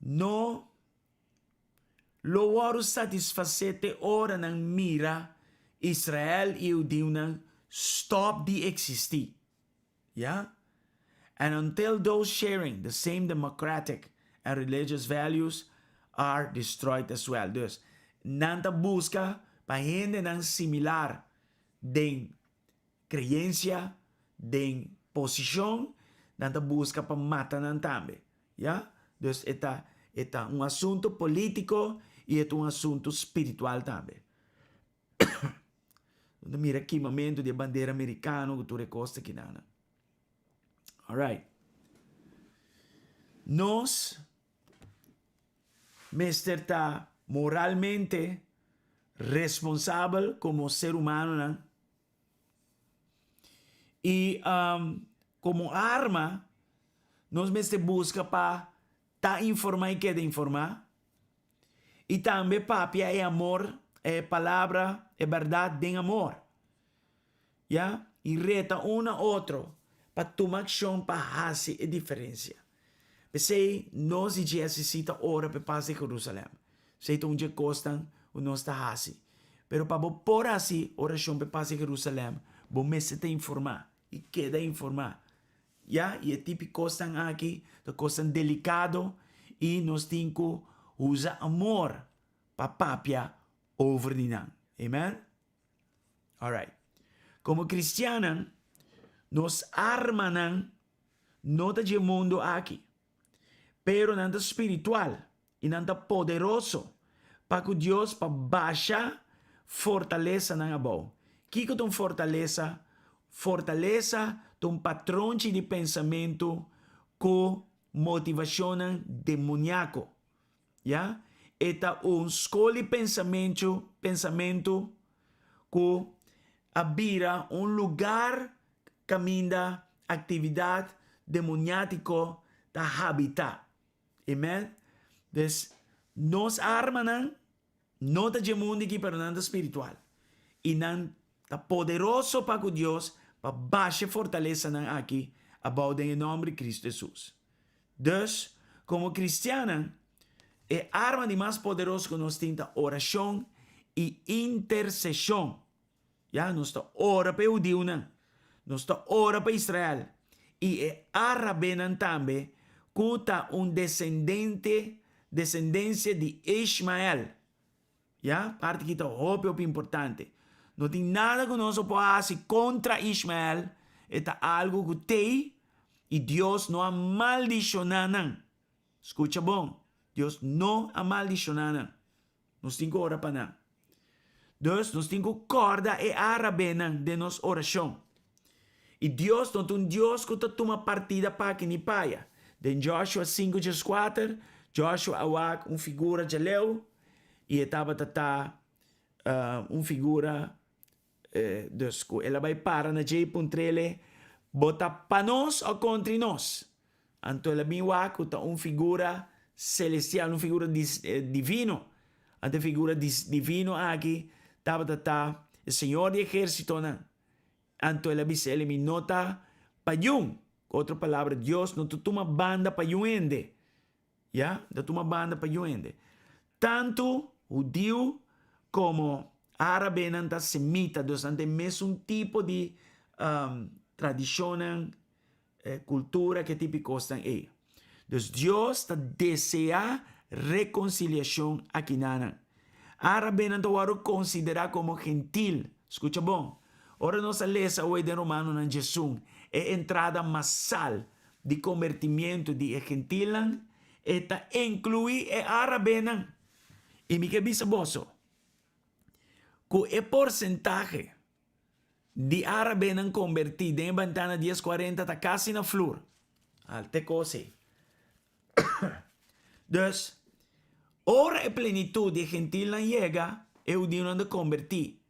no lo wòrdu satisfasé te ora nan mira Israel i e hudiunan stòp di eksistí. Ya? And until those sharing the same democratic and religious values are destroyed as well. Dus, nan ta buska pa hendenan similar den creencia, den posicion, nan ta buska pa mata nan tambe. Ya? Dus e ta e ta un asunto politico y e ta un asunto spiritual tambe. Bo ta mira kimamentu di e bandera merikano ku tur e kos ta kinan. Alright. Nos mester ta moralmente responsabel komo ser humanonan i komo arma nos mester buska pa ta informá i keda informá. I tambe papia e amor, e palabra, e bèrdat den amor. Ya, i reta un na otro pa tuma akshon pa hasi e diferensia. P'esei nos di GSCC ta ora p'e pas di Jerusalem. Esei ta un dje kosnan ku nos ta hasi. Pero pa bo por hasi orashon p'e pas di Jerusalem, bo mester ta informá i keda informá. Ya, i e tipi kosnan aki ta kosnan delikado i nos tin ku usa amor pa papia over di nan. Amen? Alright. Komo kristiannan, nos armanan no ta dje mundu aki, pero nan ta spiritual i nan ta poderoso pa ku Dios pa basha fortalesanan abou. Kiko ta un fortalesa? Fortalesa ta un patronchi di pensamentu ku motivashonnan demoniako. Ya, e ta un skol di pensamentu, pensamentu ku a bira un lugar kaminda aktividat demoniátiko ta habitá. Amen. Dus, nos armanan no ta dje mundu aki, pero nan ta spiritual. I nan ta poderoso pa ku Dios pa basha e fortalesanan aki abou den e nòmber di Kristu Hesus. Dus, komo kristiannan, e arma di mas poderoso ku nos tin ta orashon i interseshon. Ya, nos ta ora pa e hudiunan, nos ta ora pa Israel i e árabenan tambe ku ta un desendente, desendensia di Ishmael. Ya, parti aki ta hopi hopi importante. No tin nada ku nos por hasi kontra Ishmael, e ta algu ku t'ei i Dios no a maldishoná nan. Skucha bon, Dios no a maldishoná nan. Nos tin ku ora pa nan. Dus nos tin ku kòrda e árabenan den nos orashon. I Dios no ta un Dios ku ta tuma partida p'aki ni p'aya. Den Joshua 5:4, Joshua a wak un figura djaleu i e tabata ta un figura dus ku el a bai para na dje i puntr'el, Bo ta pa nos o kontri nos? Anto el a bin wak ku ta un figura selestial, un figura divino. Anto e figura divino aki tabata ta e Señor di ehérsitonan. Anto el a bisa el, Mi no ta pa yun. Ku otro palabra, Dios no ta tuma banda pa yun hende. Ya, no ta tuma banda pa yun hende. Tantu hudiu komo árabenan ta semita, dus nan ta e mesun tipo di tradishonnan, kultura, ke tipo di kosnan ei. Dus Dios ta deseá rekonsiliashon akinanan. Árabenan ta wòrdu konsiderá komo gentil. Skucha bon, ora nos a lesa awor den Romanonan djesun e entrada masal di kombertimientu di e gentilnan, e ta inkluí e árabenan. I mi ke bisa boso ku e porsentahe Di árabenan kombertí den e bantana dies kuarenta ta kasi na flur. Al te kos ei. Dus, ora e plenitut di e gentilnan yega, e hudiunan ta kombertí.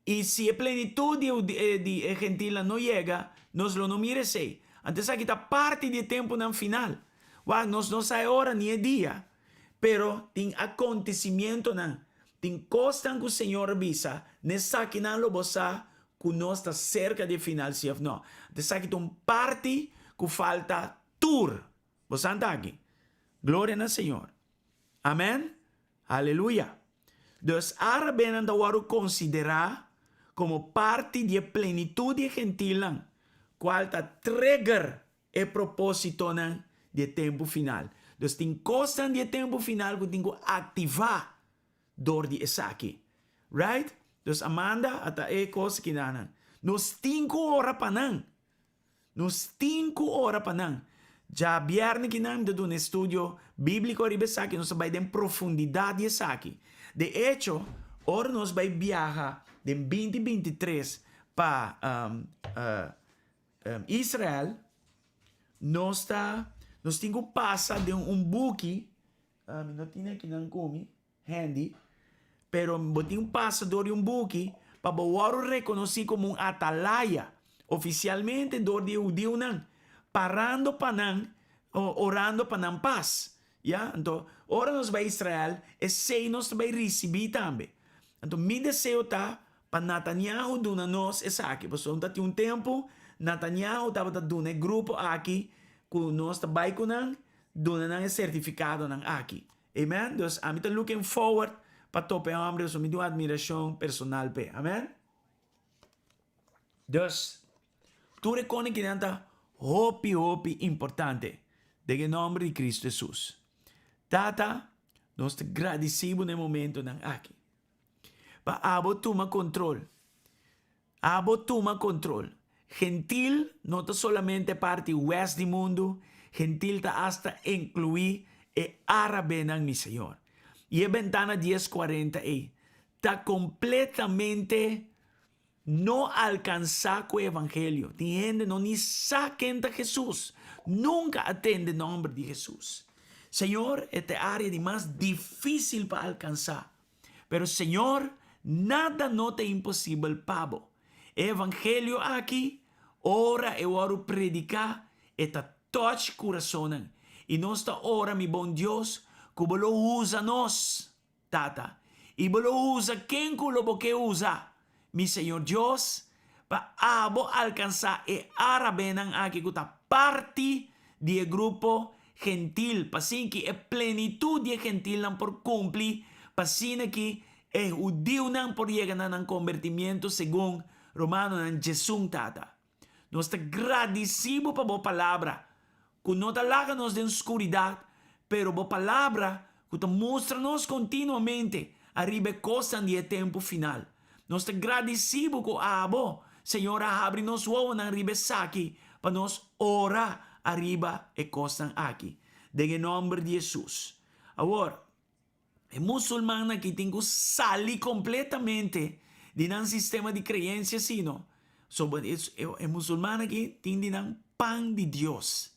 I si e plenitut di e di e gentilnan no yega, nos lo no mira esei. Anto esaki ta parti di e tempunan final. Wak, nos no sa e ora ni e dia, pero tin akontesimientonan Tin kosnan ku Señor a bisa, n'esakinan lo bo sa ku nos ta serka di e final si òf no. Anto esaki ta un parti ku falta tur. Bo sa ta aki. Gloria na Señor. Amen. Aleluya. Dus árabenan ta wòrdu konsiderá komo parti di e plenitut di e gentilnan, kual ta trigger e propósitonan di e tempu final. Dus tin kosnan di e tempu final ku tin ku aktivá dor di esaki. Right? Dus Amanda a ta e kos kinanan. Nos tin ku ora pa nan. Nos tin ku ora pa nan. Djabièrnè kinan mi ta duna e studio bíbliko riba esaki, nos ta bai den profundidat di esaki. De echo, ora nos bai biaha den 2023 pa Israel, nos ta, nos tin ku pasa den un buki, mi no tin akinan ku mi, handy, pero bo tin ku pasa dor di un buki pa bo wòrdu rekonosí komo un atalaya ofisialmente dor di e hudiunan, parando pa nan, orando pa nan pas. Ya, anto ora nos bai Israel, esei nos ta bai risibí tambe. Anto mi deseo ta Pa Natanyahu duna nos esaki, pasobra ta tin un tempu Natanyahu tabata duna e grupo aki ku nos ta bai ku nan, duna nan e sertifikadonan aki. Amen. Dus ami ta looking forward pa topa e hòmber, pasobra mi tin un admirashon personal p'e. Amen. Dus, tur e konikinan ta hopi, hopi importante den e nòmber di Kristu Hesus. Tata, nos ta gradisí bo na e momentonan aki. Pa abo tuma kontrol. Abo tuma kontrol. Gentil no ta solamente parti west di mundu, gentil ta asta inkluí e árabenan, mi Señor. I e bentana 10:40 ei ta kompletamente no alkansá ku e evangelio. Tin hende no ni sa ken ta Hesus, nunka a tende nòmber di Hesus. Señor, e ta e área di mas difísil pa alkansá. Pero Señor, nada no ta imposibel pa bo. E evangelio aki, ora e wòrdu prediká, e ta touch kurasonnan. I nos ta ora, mi bon Dios, ku bo lo usa nos, Tata. I bo lo usa ken ku lo bo ke usa, mi Señor Dios, pa abo alkansá e árabenan aki ku ta parti di e grupo gentil, pa sin ki e plenitut di e gentilnan por kumpli, pa asina ki e hudiunan por yega na nan kombertimiento segun Romanonan 11. Tata, nos ta gradisí bo pa bo palabra, ku no ta laga nos den skuridat, pero bo palabra ku ta mustra nos kontinuamente ariba e kosnan di e tempu final. Nos ta gradisí bo ku abo, Señor, a habri nos wowonan riba esaki pa nos ora ariba e kosnan aki. Den e nòmber di Hesus. Awor, e musulmannan aki tin ku sali kompletamente di nan sistema di kreensia sino so e musulmannan aki tin di nan pan di Dios.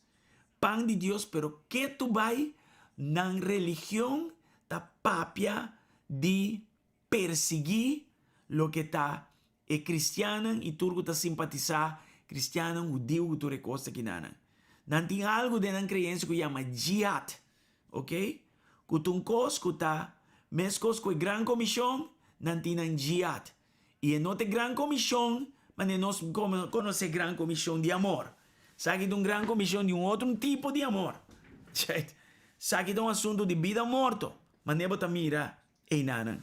Pan di Dios pero ketu bai nan religion ta papia di persiguí loke ta e kristiannan i tur ku ta simpatisá kristiannan, hudiu ku tur e kos ta kinanan. Nan tin algu den nan kreensia ku yama jihad, ok, ku ta un kos ku ta meskos ku e Gran Komishon, nan tin nan jihad. I e no ta e Gran Komishon manera nos konosé Gran Komishon di amor. Esaki ta un Gran Komishon di un otro un tipo di amor. Esaki ta un asuntu di bida o morto, manera bo ta mira Einanan.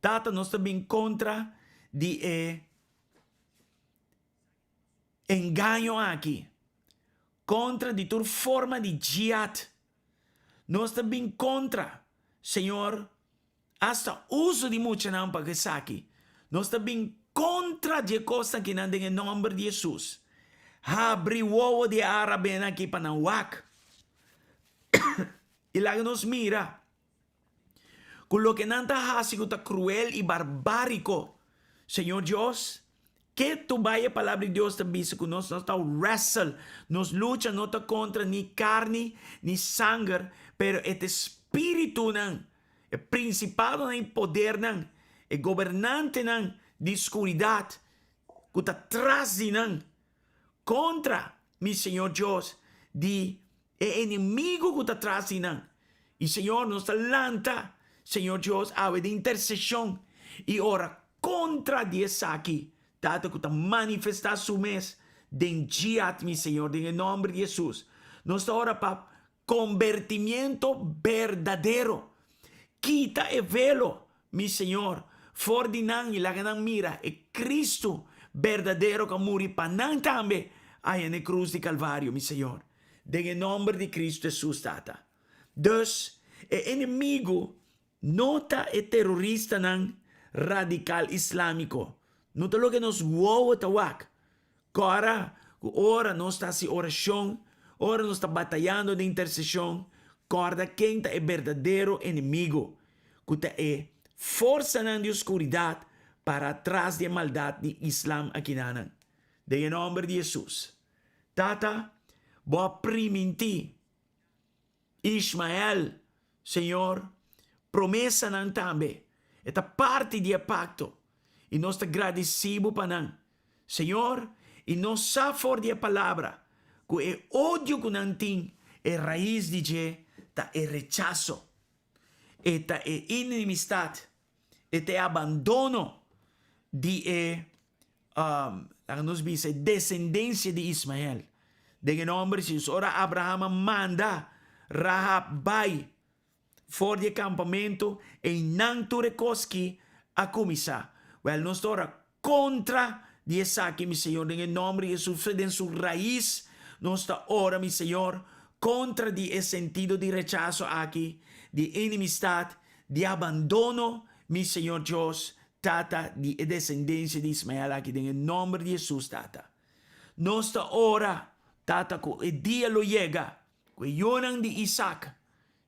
Tata nos ta bin kontra di e engaño aki, kontra di tur forma di jihad. Nos ta bin kontra, Señor, asta uso di muchanan pa esaki. Nos ta bin kontra di e kosnan akinan den e nòmber di Hesus. Habri wowo di e árabenan aki pa nan wak i laga nos mira Ku loke nan ta hasi ku ta kruel i barbáriko. Señor Dios, ke tu bai e Palabra di Dios ta bisa ku nos no ta wrestle, nos lucha no ta kontra ni karni ni sanger, pero e ta e spiritunan, e prinsipadonan i podernan, e gobernantenan di skuridat ku ta tras di nan, kontra mi Señor Dios di E enemigo ku ta tras di nan. I Señor, nos ta lanta, Señor Dios, awe den interseshon i ora kontra di esaki, Tata, ku ta manifestá su mes den djiat, mi Señor, den e nòmber di Hesus. Nos ta ora pa kombertimiento berdadero. Kita e velo, mi Señor, for di nan i laga nan mira e Cristo berdadero ku a muri pa nan tambe aya na e krus di Kalvario, mi Señor. Den e nòmber di Cristo Hesus, Tata. Dus, e enemigu no ta e teroristanan radikal islámiko. No ta loke nos wowo ta wak. Kòrda ku ora nos ta hasi orashon, ora nos ta batayando den interseshon, kòrda ken ta e berdadero enemigu, ku ta e forsanan di oskuridat para tras di e maldat di islam akinanan. Den e nòmber di Hesus. Tata, bo a primintí Ishmael, Señor, promesanan tambe. E ta parti di e pakto, i nos ta gradisí bo pa nan. Señor, i nos sa for di e Palabra ku e odio ku nan tin, e rais di dje ta e rechaso, e ta e inemistat, e ta e abandono di e, laga nos bisa, e desendensia di Ismael. Den e nòmber di Jesus. Ora Abraham a manda Rahab bai for di e kampamentu, einan tur e kos ki a kuminsá. Wèl, nos ta ora kontra di esaki, mi Señor, den e nòmber di Jesus, den su rais nos ta ora, mi Señor, kontra di e sentido di rechaso aki, di enemistat, di abandono, mi Señor Dios, Tata, di e desendensia di Ismael aki, den e nòmber di Jesus, Tata. Nos ta ora, Tata, ku e dia lo yega ku e yunan di Isak,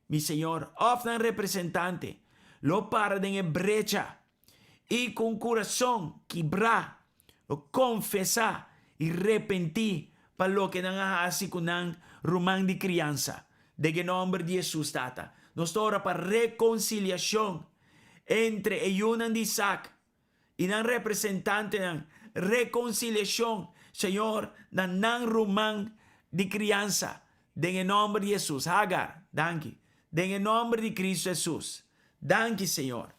mi Señor, òf nan representante, lo para den e brecha i ku un kurason kibrá lo konfesá i repentí pa loke nan a hasi ku nan ruman di kriansa. Den e nòmber di Hesus, Tata, nos ta ora pa rekonsiliashon entre e yunan di Isak i nan representantenan rekonsiliashon, Señor, na nan ruman di kriansa, den e nòmber di Hesus. Hagar, danki. Den e nòmber di Kristu Hesus. Danki, Señor.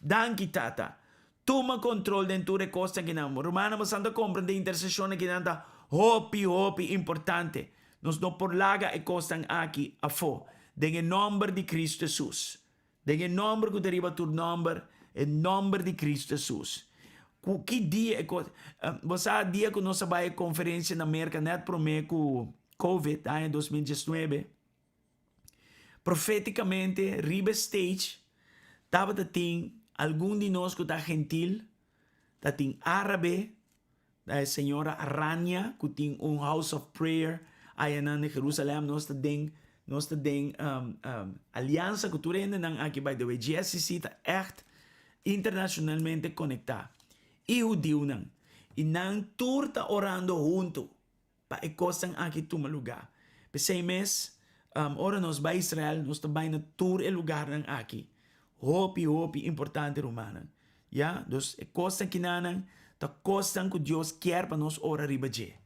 Danki, Tata. Tuma kontrol den tur e kosnan ki nan. Rumannan, boso ta komprendé interseshonnan ki nan ta hopi, hopi importante. Nos no por laga e kosnan aki afó. Den e nòmber di Kristu Hesus. Den e nòmber ku ta riba tur nòmber, e nòmber di Kristu Hesus. Ku ki dia e kos, bo sa dia ku nos a bai e konferensia na Merka nèt promé ku Covid, aña 2019, profétikamente riba e stage tabata tin algun di nos ku ta gentil, ta tin árabe, E señora Rania cu tin un house of prayer ayanan na Jerusalem nos ta den nos ta den aliansa cu tur hendenan aki by the way GSCC ta echt internacionalmente conecta y hudiunan y nan tur ta orando hunto pa e cosnan aki tuma lugar pesey mes ora nos bay Israel nos ta bay na tur e lugarnan aki hopi hopi importante rumannan. Ya, dus e kosnan kinanan ta kosnan ku Dios kier pa nos ora riba dje.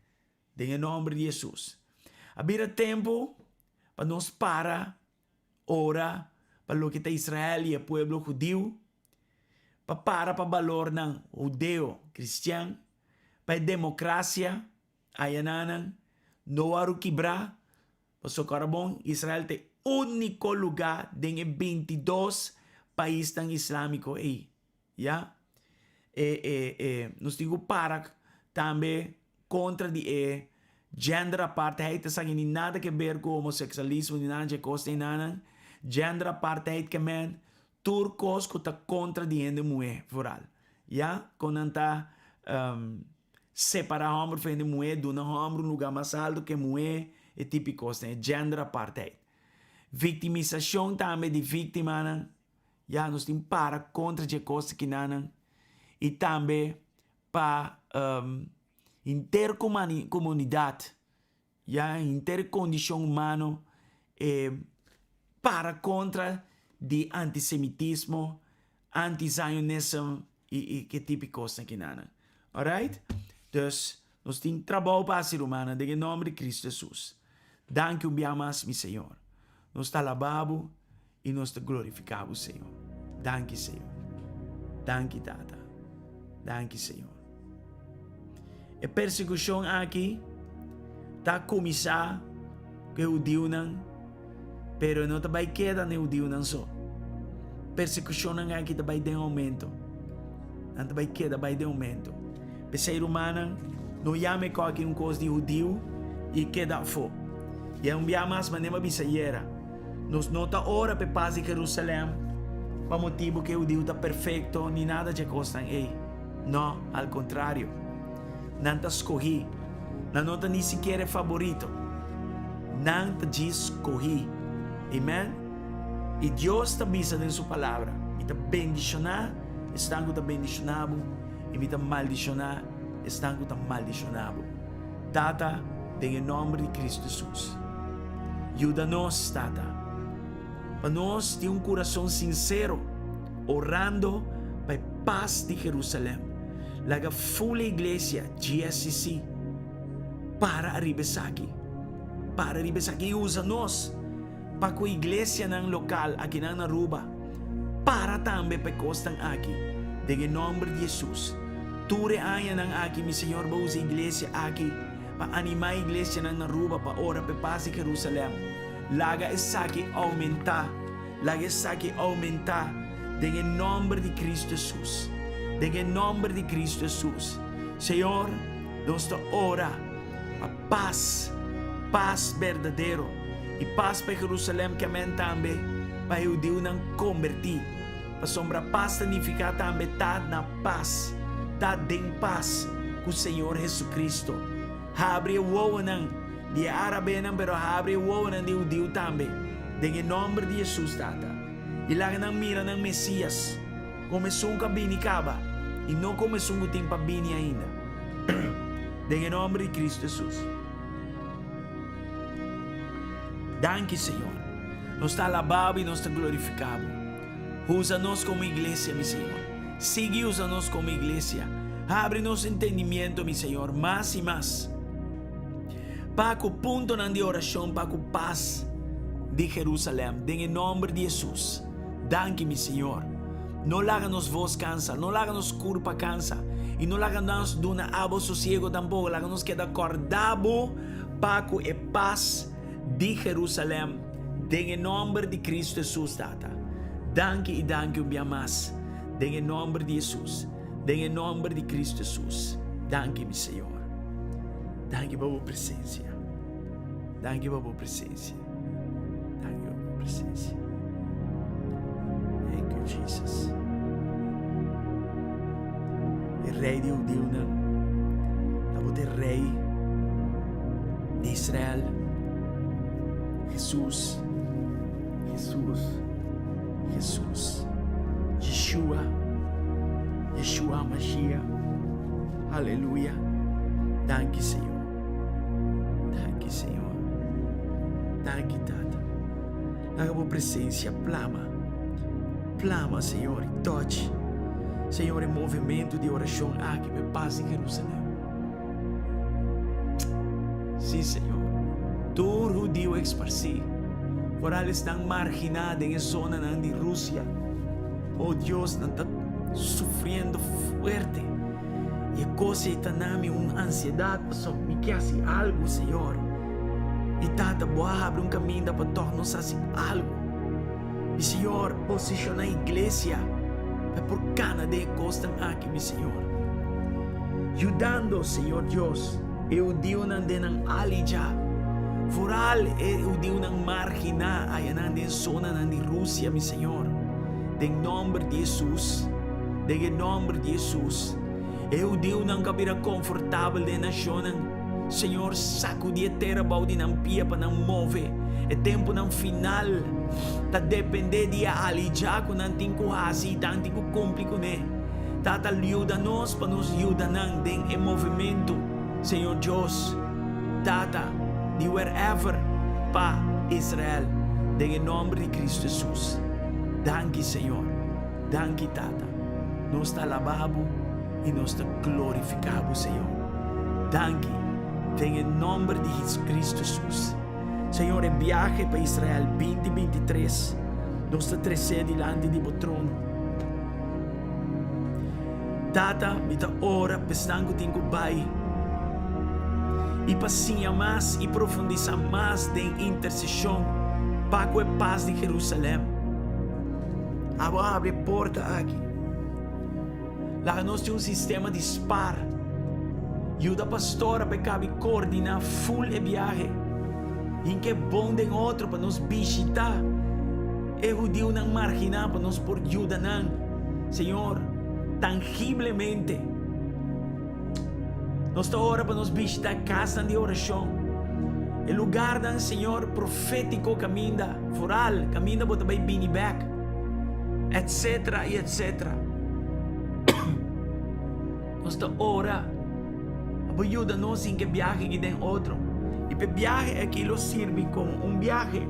Den e nòmber di Hesus. A bira tempu pa nos para ora pa loke ta Israel i e pueblo hudiu, pa para pa balornan hudeo kristian, pa e demokrasia ayananan no wòrdu kibrá, Pasobra ora bon, Israel ta e úniko lugá den e 22 paisnan islámiko ei. Ya. E, e, e, nos tin ku para tambe kontra di e gender apartheid, esaki ni nada ke ber ku homoseksualismo ni nada dje kos einanan. Gender apartheid ke men tur kos ku ta kontra di hende muhé vooral. Ya, kon nan ta Separá hòmber for hende muhé, duna hòmber un lugá mas altu ke muhé, e tipo di kosnan, e gender apartheid. Viktimisashon tambe di víktimanan, ya nos tin para kontra dje kos kinanan i tambe pa henter komunidat Ya henter kondishon humano e para kontra di antisemitismo, anti-zionism i i ke tipo di kosnan kinanan. Alright? Dus nos tin trabou pa hasi rumannan den e nòmber di Kristu Hesus. Danki un bia mas mi Señor. Nos ta alabá bo i nos ta glorifiká bo Señor. Danki Señor. Danki Tata. Danki Señor. E persekushon aki ta kuminsá ku e hudiunan, pero e no ta bai keda na e hudiunan so. Persekushonnan aki ta bai den oumento. Nan ta bai keda bai den oumento. P'esei rumannan, no yama e kòki un kos di hudiu i keda afó. I un bia mas manera mi a bisa ayera, nos no ta ora p'e pas di Jerusalèm pa motibu ku e hudiu ta perfekto ni nada dje kosnan ei. No, al kontrario. Nan ta skohí. Nan no ta ni sikiera e faborito. Nan ta djis skohí. Amen. I Dios ta bisa den su Palabra, Mi ta bendishoná esnan ku ta bendishoná bo, i mi ta maldishoná esnan ku ta maldishoná bo. Tata, den e nòmber di Kristu Hesus, yuda nos, Tata, pa nos tin un kurason sinsero, orando pa e pas di Jerusalèm. Laga ful e iglesia, GSCC, para ariba esaki. Para riba esaki i usa nos pa ku iglesianan lokal akinan na Aruba para tambe pa e kosnan aki den e nòmber di Hesus. Tur e añanan aki mi Señor bo usa iglesia aki. pa animá iglesianan na Aruba pa ora p'e pas di Jerusalèm. Laga esaki oumentá, laga esaki oumentá den e nòmber di Kristu Hesus, den e nòmber di Kristu Hesus. Señor, nos ta ora pa pas, pas berdadero i pas pa Jerusalèm ke amen tambe pa e hudiunan kombertí. Pasobra pas ta nifiká tambe ta na pas, ta den pas ku Señor Jesucristo. Habri e wowonan di e árabenan, pero habri e wowonan di e hudiu tambe, den e nòmber di Jesus, Tata. I laga nan mira nan Mesías komo esun ku a bini kaba, i no komo esun ku tin pa bini ainda. Den e nòmber di Cristo Jesus. Danki, Señor. Nos ta alabá bo i nos ta glorifiká bo. Usa nos komo iglesia, mi Señor. Sigui usa nos komo iglesia. Habri nos entendimiento, mi Señor, mas i mas. Pa ku puntonan di orashon pa ku pas di Jerusalèm, den e nòmber di Hesus. Danki, mi Señor. No laga nos vos kansa, no laga nos kurpa kansa, i no laga nos duna abo sosiego tampoko. Laga nos keda kòrda bo pa ku e pas di Jerusalèm. Den e nòmber di Kristu Hesus, Tata. Danki i danki un bia mas. Den e nòmber di Hesus. Den e nòmber di Kristu Hesus. Danki, mi Señor. Danki pa bo presensia. Danki pa bo presensia. Danki pa bo presensia. Thank you, Jesus. E rei di hudiunan. Abo ta e rei di Israel. Hesus, Hesus, Hesus, Yeshua, Yeshua Mashiach. Aleluya. Danki, Señor. Danki, Señor. Danki, Tata. Laga bo presencia plama. Plama, Señor, y touch. Señor, e movimento di oracion aki pa e pas di Jerusalem. Sí, Señor. Tur hudiu eksparsí, foral esnan marginá den e zonanan di Rusia. Oh Dios, nan ta sufriendo fuerte. I e kos ei ta na mi un ansiedat pasobra mi ke hasi algu, Señor. I Tata, bo a habri un kaminda pa tòg nos hasi algu. Mi Señor, posishoná iglesia pa e por kana den e kosnan aki, mi Señor. Yudando, Señor Dios, e hudiunan den nan alija, foral e hudiunan marginá ayanan den zonanan di Rusia, mi Señor. Den nòmber di Hesus, den e nòmber di Hesus, e hudiunan ku a bira konfortabel den e nashonnan, Señor, sacudi e tera bou di nan pia pa nan move. E tempunan final ta depende di e alija cu nan tin cu haci y nan tin cu cumpli cune. Tata, yuda nos pa nos yuda nan den e movementu, Señor Dios, Tata, di wherever pa Israel, den e nomber di Cristo Jesus. Danki, Señor. Danki, Tata. Nos ta alaba Bo y nos ta glorifica Bo, Señor. Danki den e nomber di Jesucristo Jesus. Señor, e biahe pa Israel 2023 nos ta trece dilanti di Bo trono. Tata, mi ta ora p'esnan cu tin cu bay y pa siña mas y profundisa mas den intercesion pa cu e pas di Jerusalem. Abo a habri e porta aki. Laga nos tin un sistema di spar. Yuda pastora pa e kabi koordiná ful e biahe. Hinka e bon den otro pa nos bishitá e hudiunan marginá pa nos por yuda nan, Señor, tangiblemente. Nos ta ora pa nos bishitá e kasnan di orashon, e lugarnan, Señor, profétiko kaminda. Foral, kaminda bo ta bai bini bek, etcetera i etcetera. Nos ta ora pa bo yuda nos sin ke biahe aki den otro. I pa e biahe aki lo sirbi komo un biahe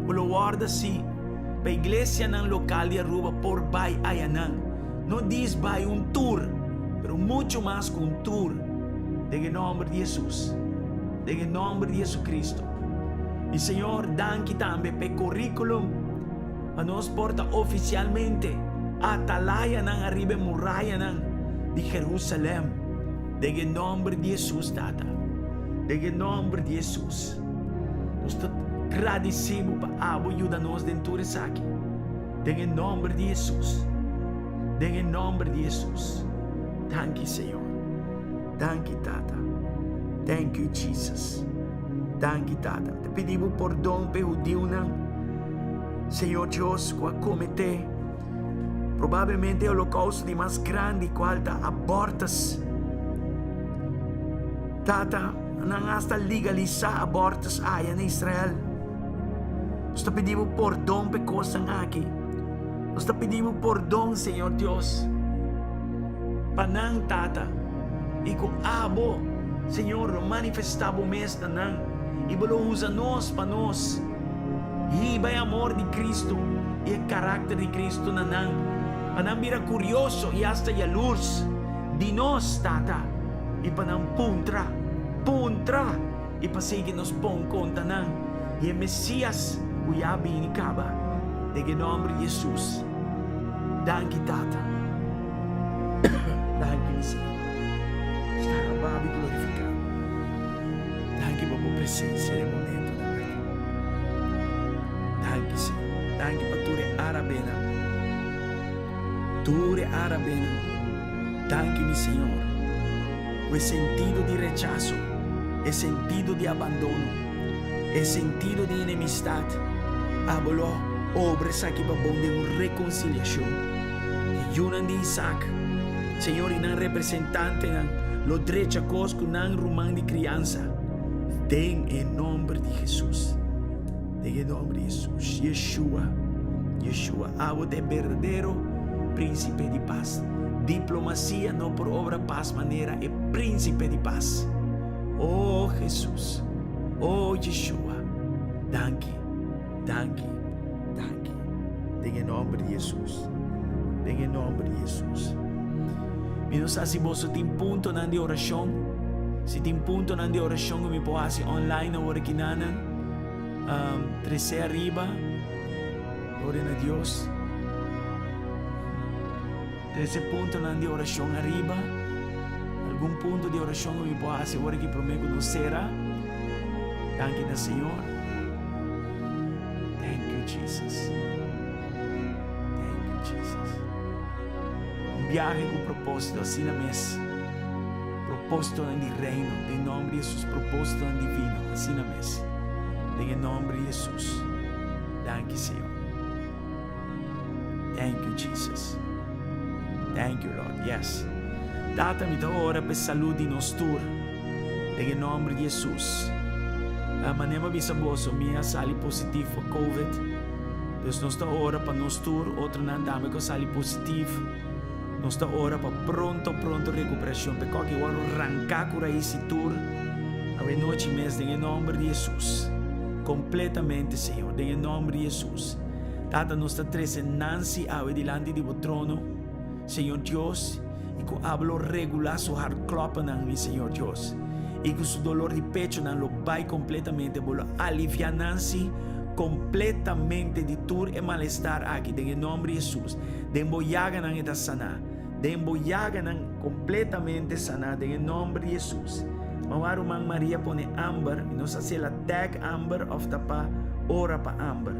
ku lo wòrdu hasi pa iglesianan lokal di Aruba por bai ayanan. No dis bai un tur, pero muchu mas ku un tur. Den e nòmber di Hesus. Den e nòmber di Jesucristo. I Señor, danki tambe p'e curriculum pa nos por ta oficialmente atalayanan ariba e murayanan di Jerusalem. Den e nomber di Jesus, Tata. Den e nòmber di Hesus, nos ta gradisí Bo pa abo yuda nos den tur esaki. Den e nòmber di Hesus. Den e nòmber di Hesus. Danki, Señor. Danki, Tata. Thank you, Jesus. Danki, Tata. Mi ta pidi Bo pordon pa e hudiunan, Señor Dios, ku a kometé probablemente e holokousto di mas grandi, kual ta abortus. Tata, nan hasta legalisá abortus aya na Israel. Nos ta pidi Bo pordon pa e kosnan aki. Nos ta pidi Bo pordon, Señor Dios, pa nan, Tata, i ku Abo, Señor, lo manifestá Bo mes na nan, i Bo lo usa nos pa nos hiba e amor di Cristo i e karakter di Cristo na nan, pa nan bira kurioso i asta yalurs di nos, Tata, i pa nan puntra, puntra, i pa sigui nos bon konta nan di e Mesias ku ya bini kaba. Den e nòmber di Hesus. Danki, Tata. Danki, mi Señor. Sta alabado i glorifikado. Danki pa bo presensia den e momentonan aki. Danki, Señor. Danki pa tur e árabenan. Tur e árabenan. Danki, mi Señor, ku e sentido di rechaso, e sentido di abandono, e sentido di enemistat, abo lo obra esaki pa bon den un rekonsiliashon. E yunan di Isaac, Señor, i nan representantenan lo drecha kos ku nan ruman di kriansa, den e nòmber di Hesus. Den e nòmber di Hesus. Yeshua, Yeshua, abo ta e berdadero Prínsipe di Pas. Diplomasia no por obra pas manera e Prínsipe di Pas. Oh Hesus, oh Yeshua, danki, danki, danki. Den e nòmber di Hesus, den e nòmber di Hesus. Mi no sa si boso tin puntonan di orashon. Si tin puntonan di orashon ku mi por hasi online awor aki nanan, trese ariba. Gloria na Dios. Trese puntonan di orashon ariba. Algun punto di orashon ku mi por hasi ora ki promé ku nos sera. Danki na Señor. Thank you, Jesus. Thank you, Jesus. Un biahe ku propósito, asina mes. Propósitonan di reino, den nòmber di Hesus, propósitonan divino, asina mes. Den e nòmber di Hesus. Danki, Señor. Thank you, Jesus. Thank you, Lord. Yes. Tata, mi ta ora pa e salud di nos tur. Den e nòmber di Hesus. Manera mi a bisa boso, mi a sali positief pa COVID. Dus nos ta ora pa nos tur, otronan tambe ku a sali positief. Nos ta ora pa pronto, pronto rekuperashon. Pa e kòki wòrdu ranká ku rais di tur awe nochi mes den e nòmber di Hesus. Kompletamente, Señor, den e nòmber di Hesus. Tata, nos ta trese Nancy awe dilanti di bo trono, Señor Dios, i ku abo lo regulá su hartkloppennan, mi Señor Dios, i ku su dolor di pechonan lo bai kompletamente. Bo lo aliviá Nancy kompletamente di tur e malestar aki den e nòmber di Hesus. Den bo yaganan e ta saná. Den bo yaganan kompletamente saná den e nòmber di Hesus. Ma wak ruman Maria pone Amber, mi no sa si el a tag Amber òf ta pa ora pa Amber.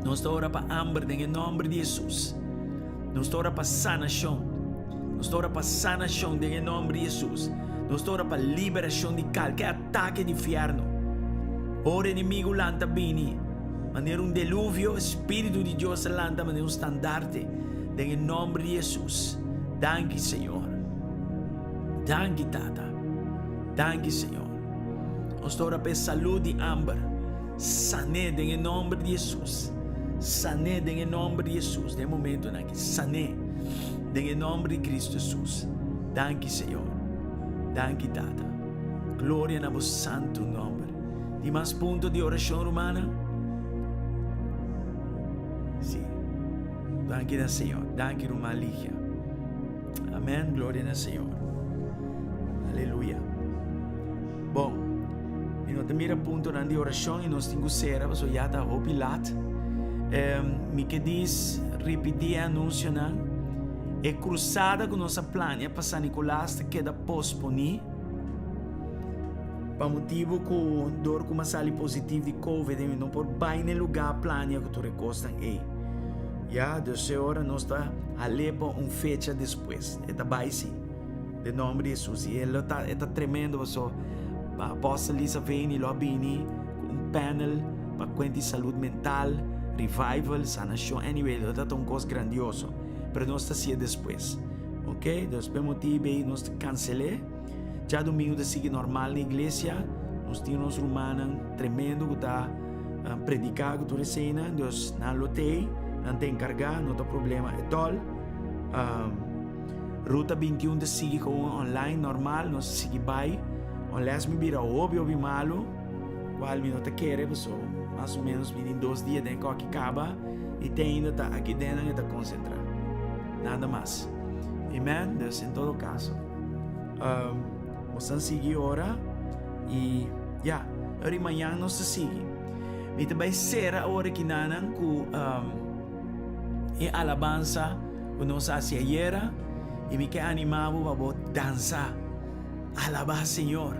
Nos ta ora pa Amber den e nòmber di Hesus. Nos ta ora pa sanashon. Nos ta ora pa sanashon den e nòmber di Hesus. Nos ta ora pa liberashon di kalke atake di fièrnu. Ora enemigu lanta bini manera un deluvio, e Spiritu di Dios ta lanta manera un standarte den e nòmber di Hesus. Danki, Señor. Danki, Tata. Danki, Señor. Nos ta ora pa e salud di Amber. San'é den e nòmber di Hesus. San'é den e nòmber di Hesus. Den e momentonan aki, san'é den e nòmber di Cristo Hesus. Danki, Señor. Danki, Tata. Gloria na bo santu nòmber. Tin mas punto di orashon, rumannan? Sí. Danki na Señor. Danki, ruman Ligia. Amèn. Gloria na Señor. Aleluya. Bon, mi no ta mira puntonan di orashon i nos tin ku sera pasobra ya ta hopi lat. Mi ke dis ripití e anunsionan. E krusada ku nos a plania pa San Nicolas ta keda posponí pa motibu ku dor ku mi a sali positif di covid mi no por bai na e lugá plania ku tur e kosnan ei. Ya, dus e ora nos ta hal'é pa un fecha despues. E ta bai si, den nòmber di Hesus. I e lo ta e ta tremendo paso Apostel Lisa Veni lo a bini ku un panel pa kuenta di salud mental, revival, sanashon, anyway lo ta ta un kos grandioso. Pero nos ta hasié despues. Ok, dus p'e motibu ei nos ta kansel'é. Djadumingu ta sigui normal na iglesia. Nos tin nos rumannan tremendo ku ta prediká ku tur eseinan. Dus nan lo t'ei, nan ta enkargá, no ta problema etòl. Ruta 21 ta sigui komo online normal, nos ta sigui bai. Unless mi bira hopi hopi malu, kual mi no ta kere paso mas o menos mi tin dos dia den koki kaba i te ainda ta aki den nan e ta konsentrá. Nada mas. Amen. Dus en todo kaso. Um, nos ta sigui ora i ya, ora i mañan nos ta sigui. Mi ta bai sera ora ki nanan ku um, e alabansa ku nos hasi ayera i mi ke anima bo pa bo dansa. Alabá Señor,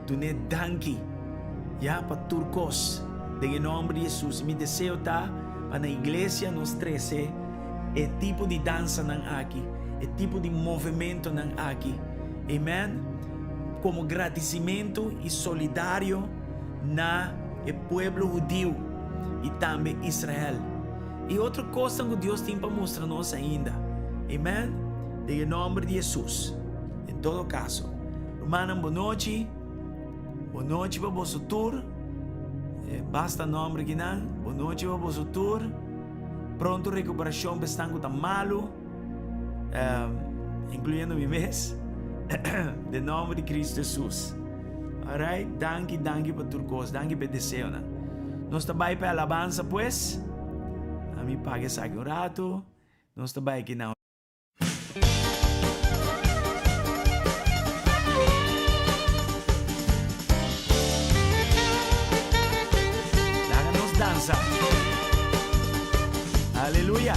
dun'é danki ya pa tur kos den e nòmber di Hesus. Mi deseo ta pa na iglesia nos trese e tipo di dansanan aki, e tipo di movementonan aki. Amen. Komo gradisimentu i solidario na e pueblo hudiu i tambe Israel. I otro kosnan ku Dios tin pa mustra nos ainda. Amen. Den e nòmber di Hesus. En todo kaso, rumannan bonochi. Bonochi pa boso tur. Basta nòmber kinan. Bonochi pa boso tur. Pronto recuperacion pa esnan cu ta malu, incluyendo mi mes, den nomber di Cristo Jesus. Alright, danki, danki pa tur cos, danki pa e deseonan. Nos ta bai pa e alabansa pues. Ami paga esaki un rato. Nos ta bai aki na. Laga nos dansa. Aleluya.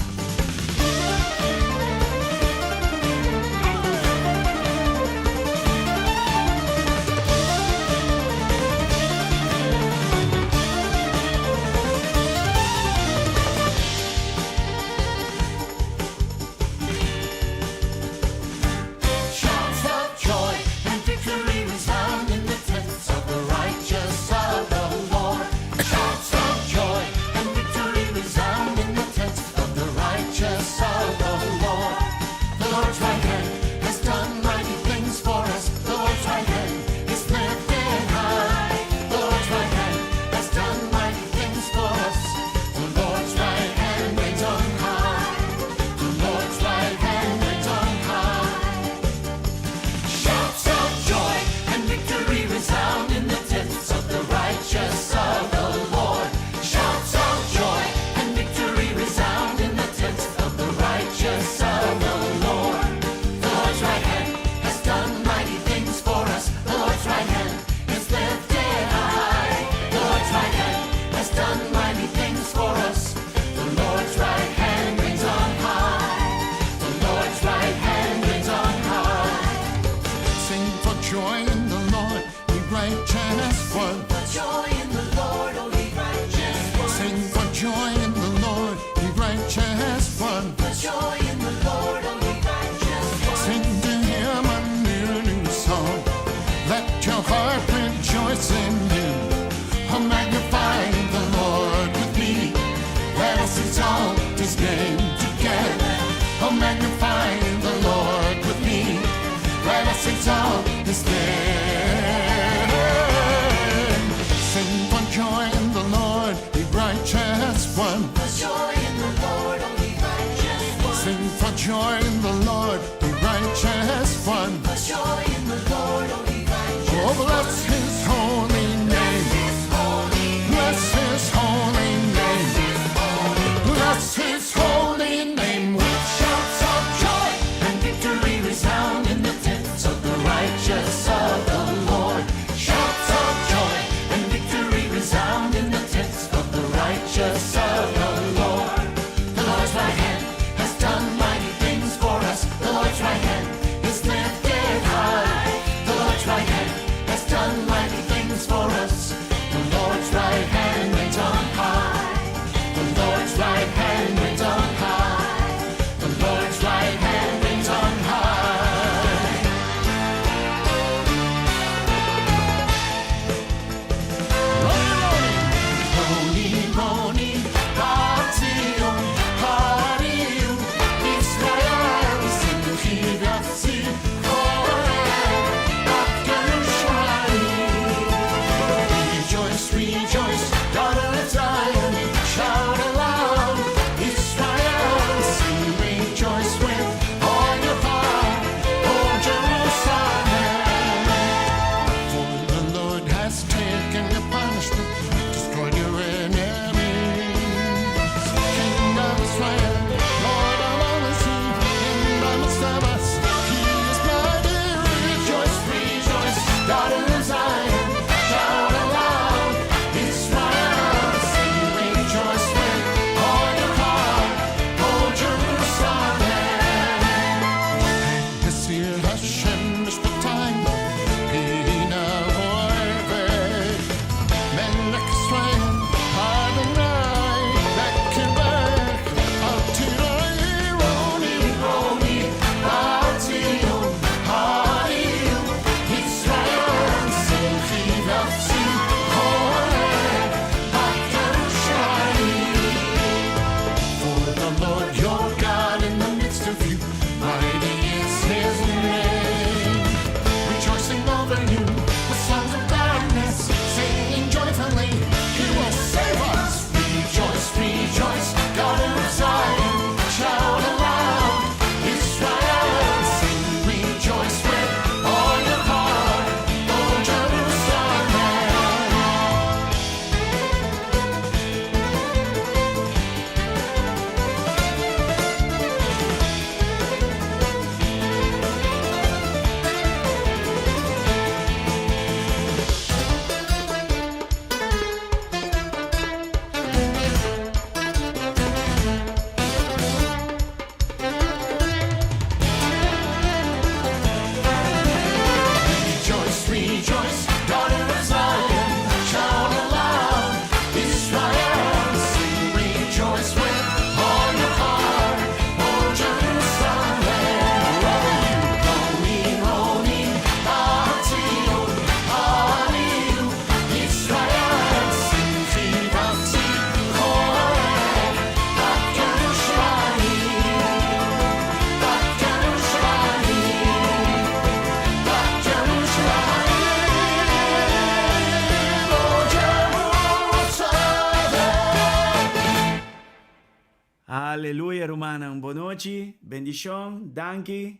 Rumannan. Bon nochi, bendishon, danki.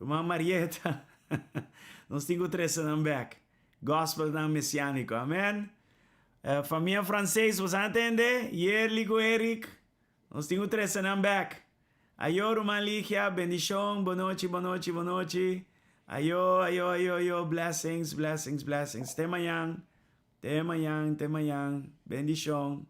Ruman Marieta. Nos tin ku trese nan bèk. Gospelnan mesiániko. Amèn. Famia Franses, boso a tende? Yerli ku Eric. Nos tin ku trese nan bèk. Ayo, ruman Ligia, bendishon, bon nochi, bon nochi, bon nochi. Ayo, ayo, ayo, ayo, blessings, blessings, blessings. Te mañan, te mañan, te mañan. Bendishon.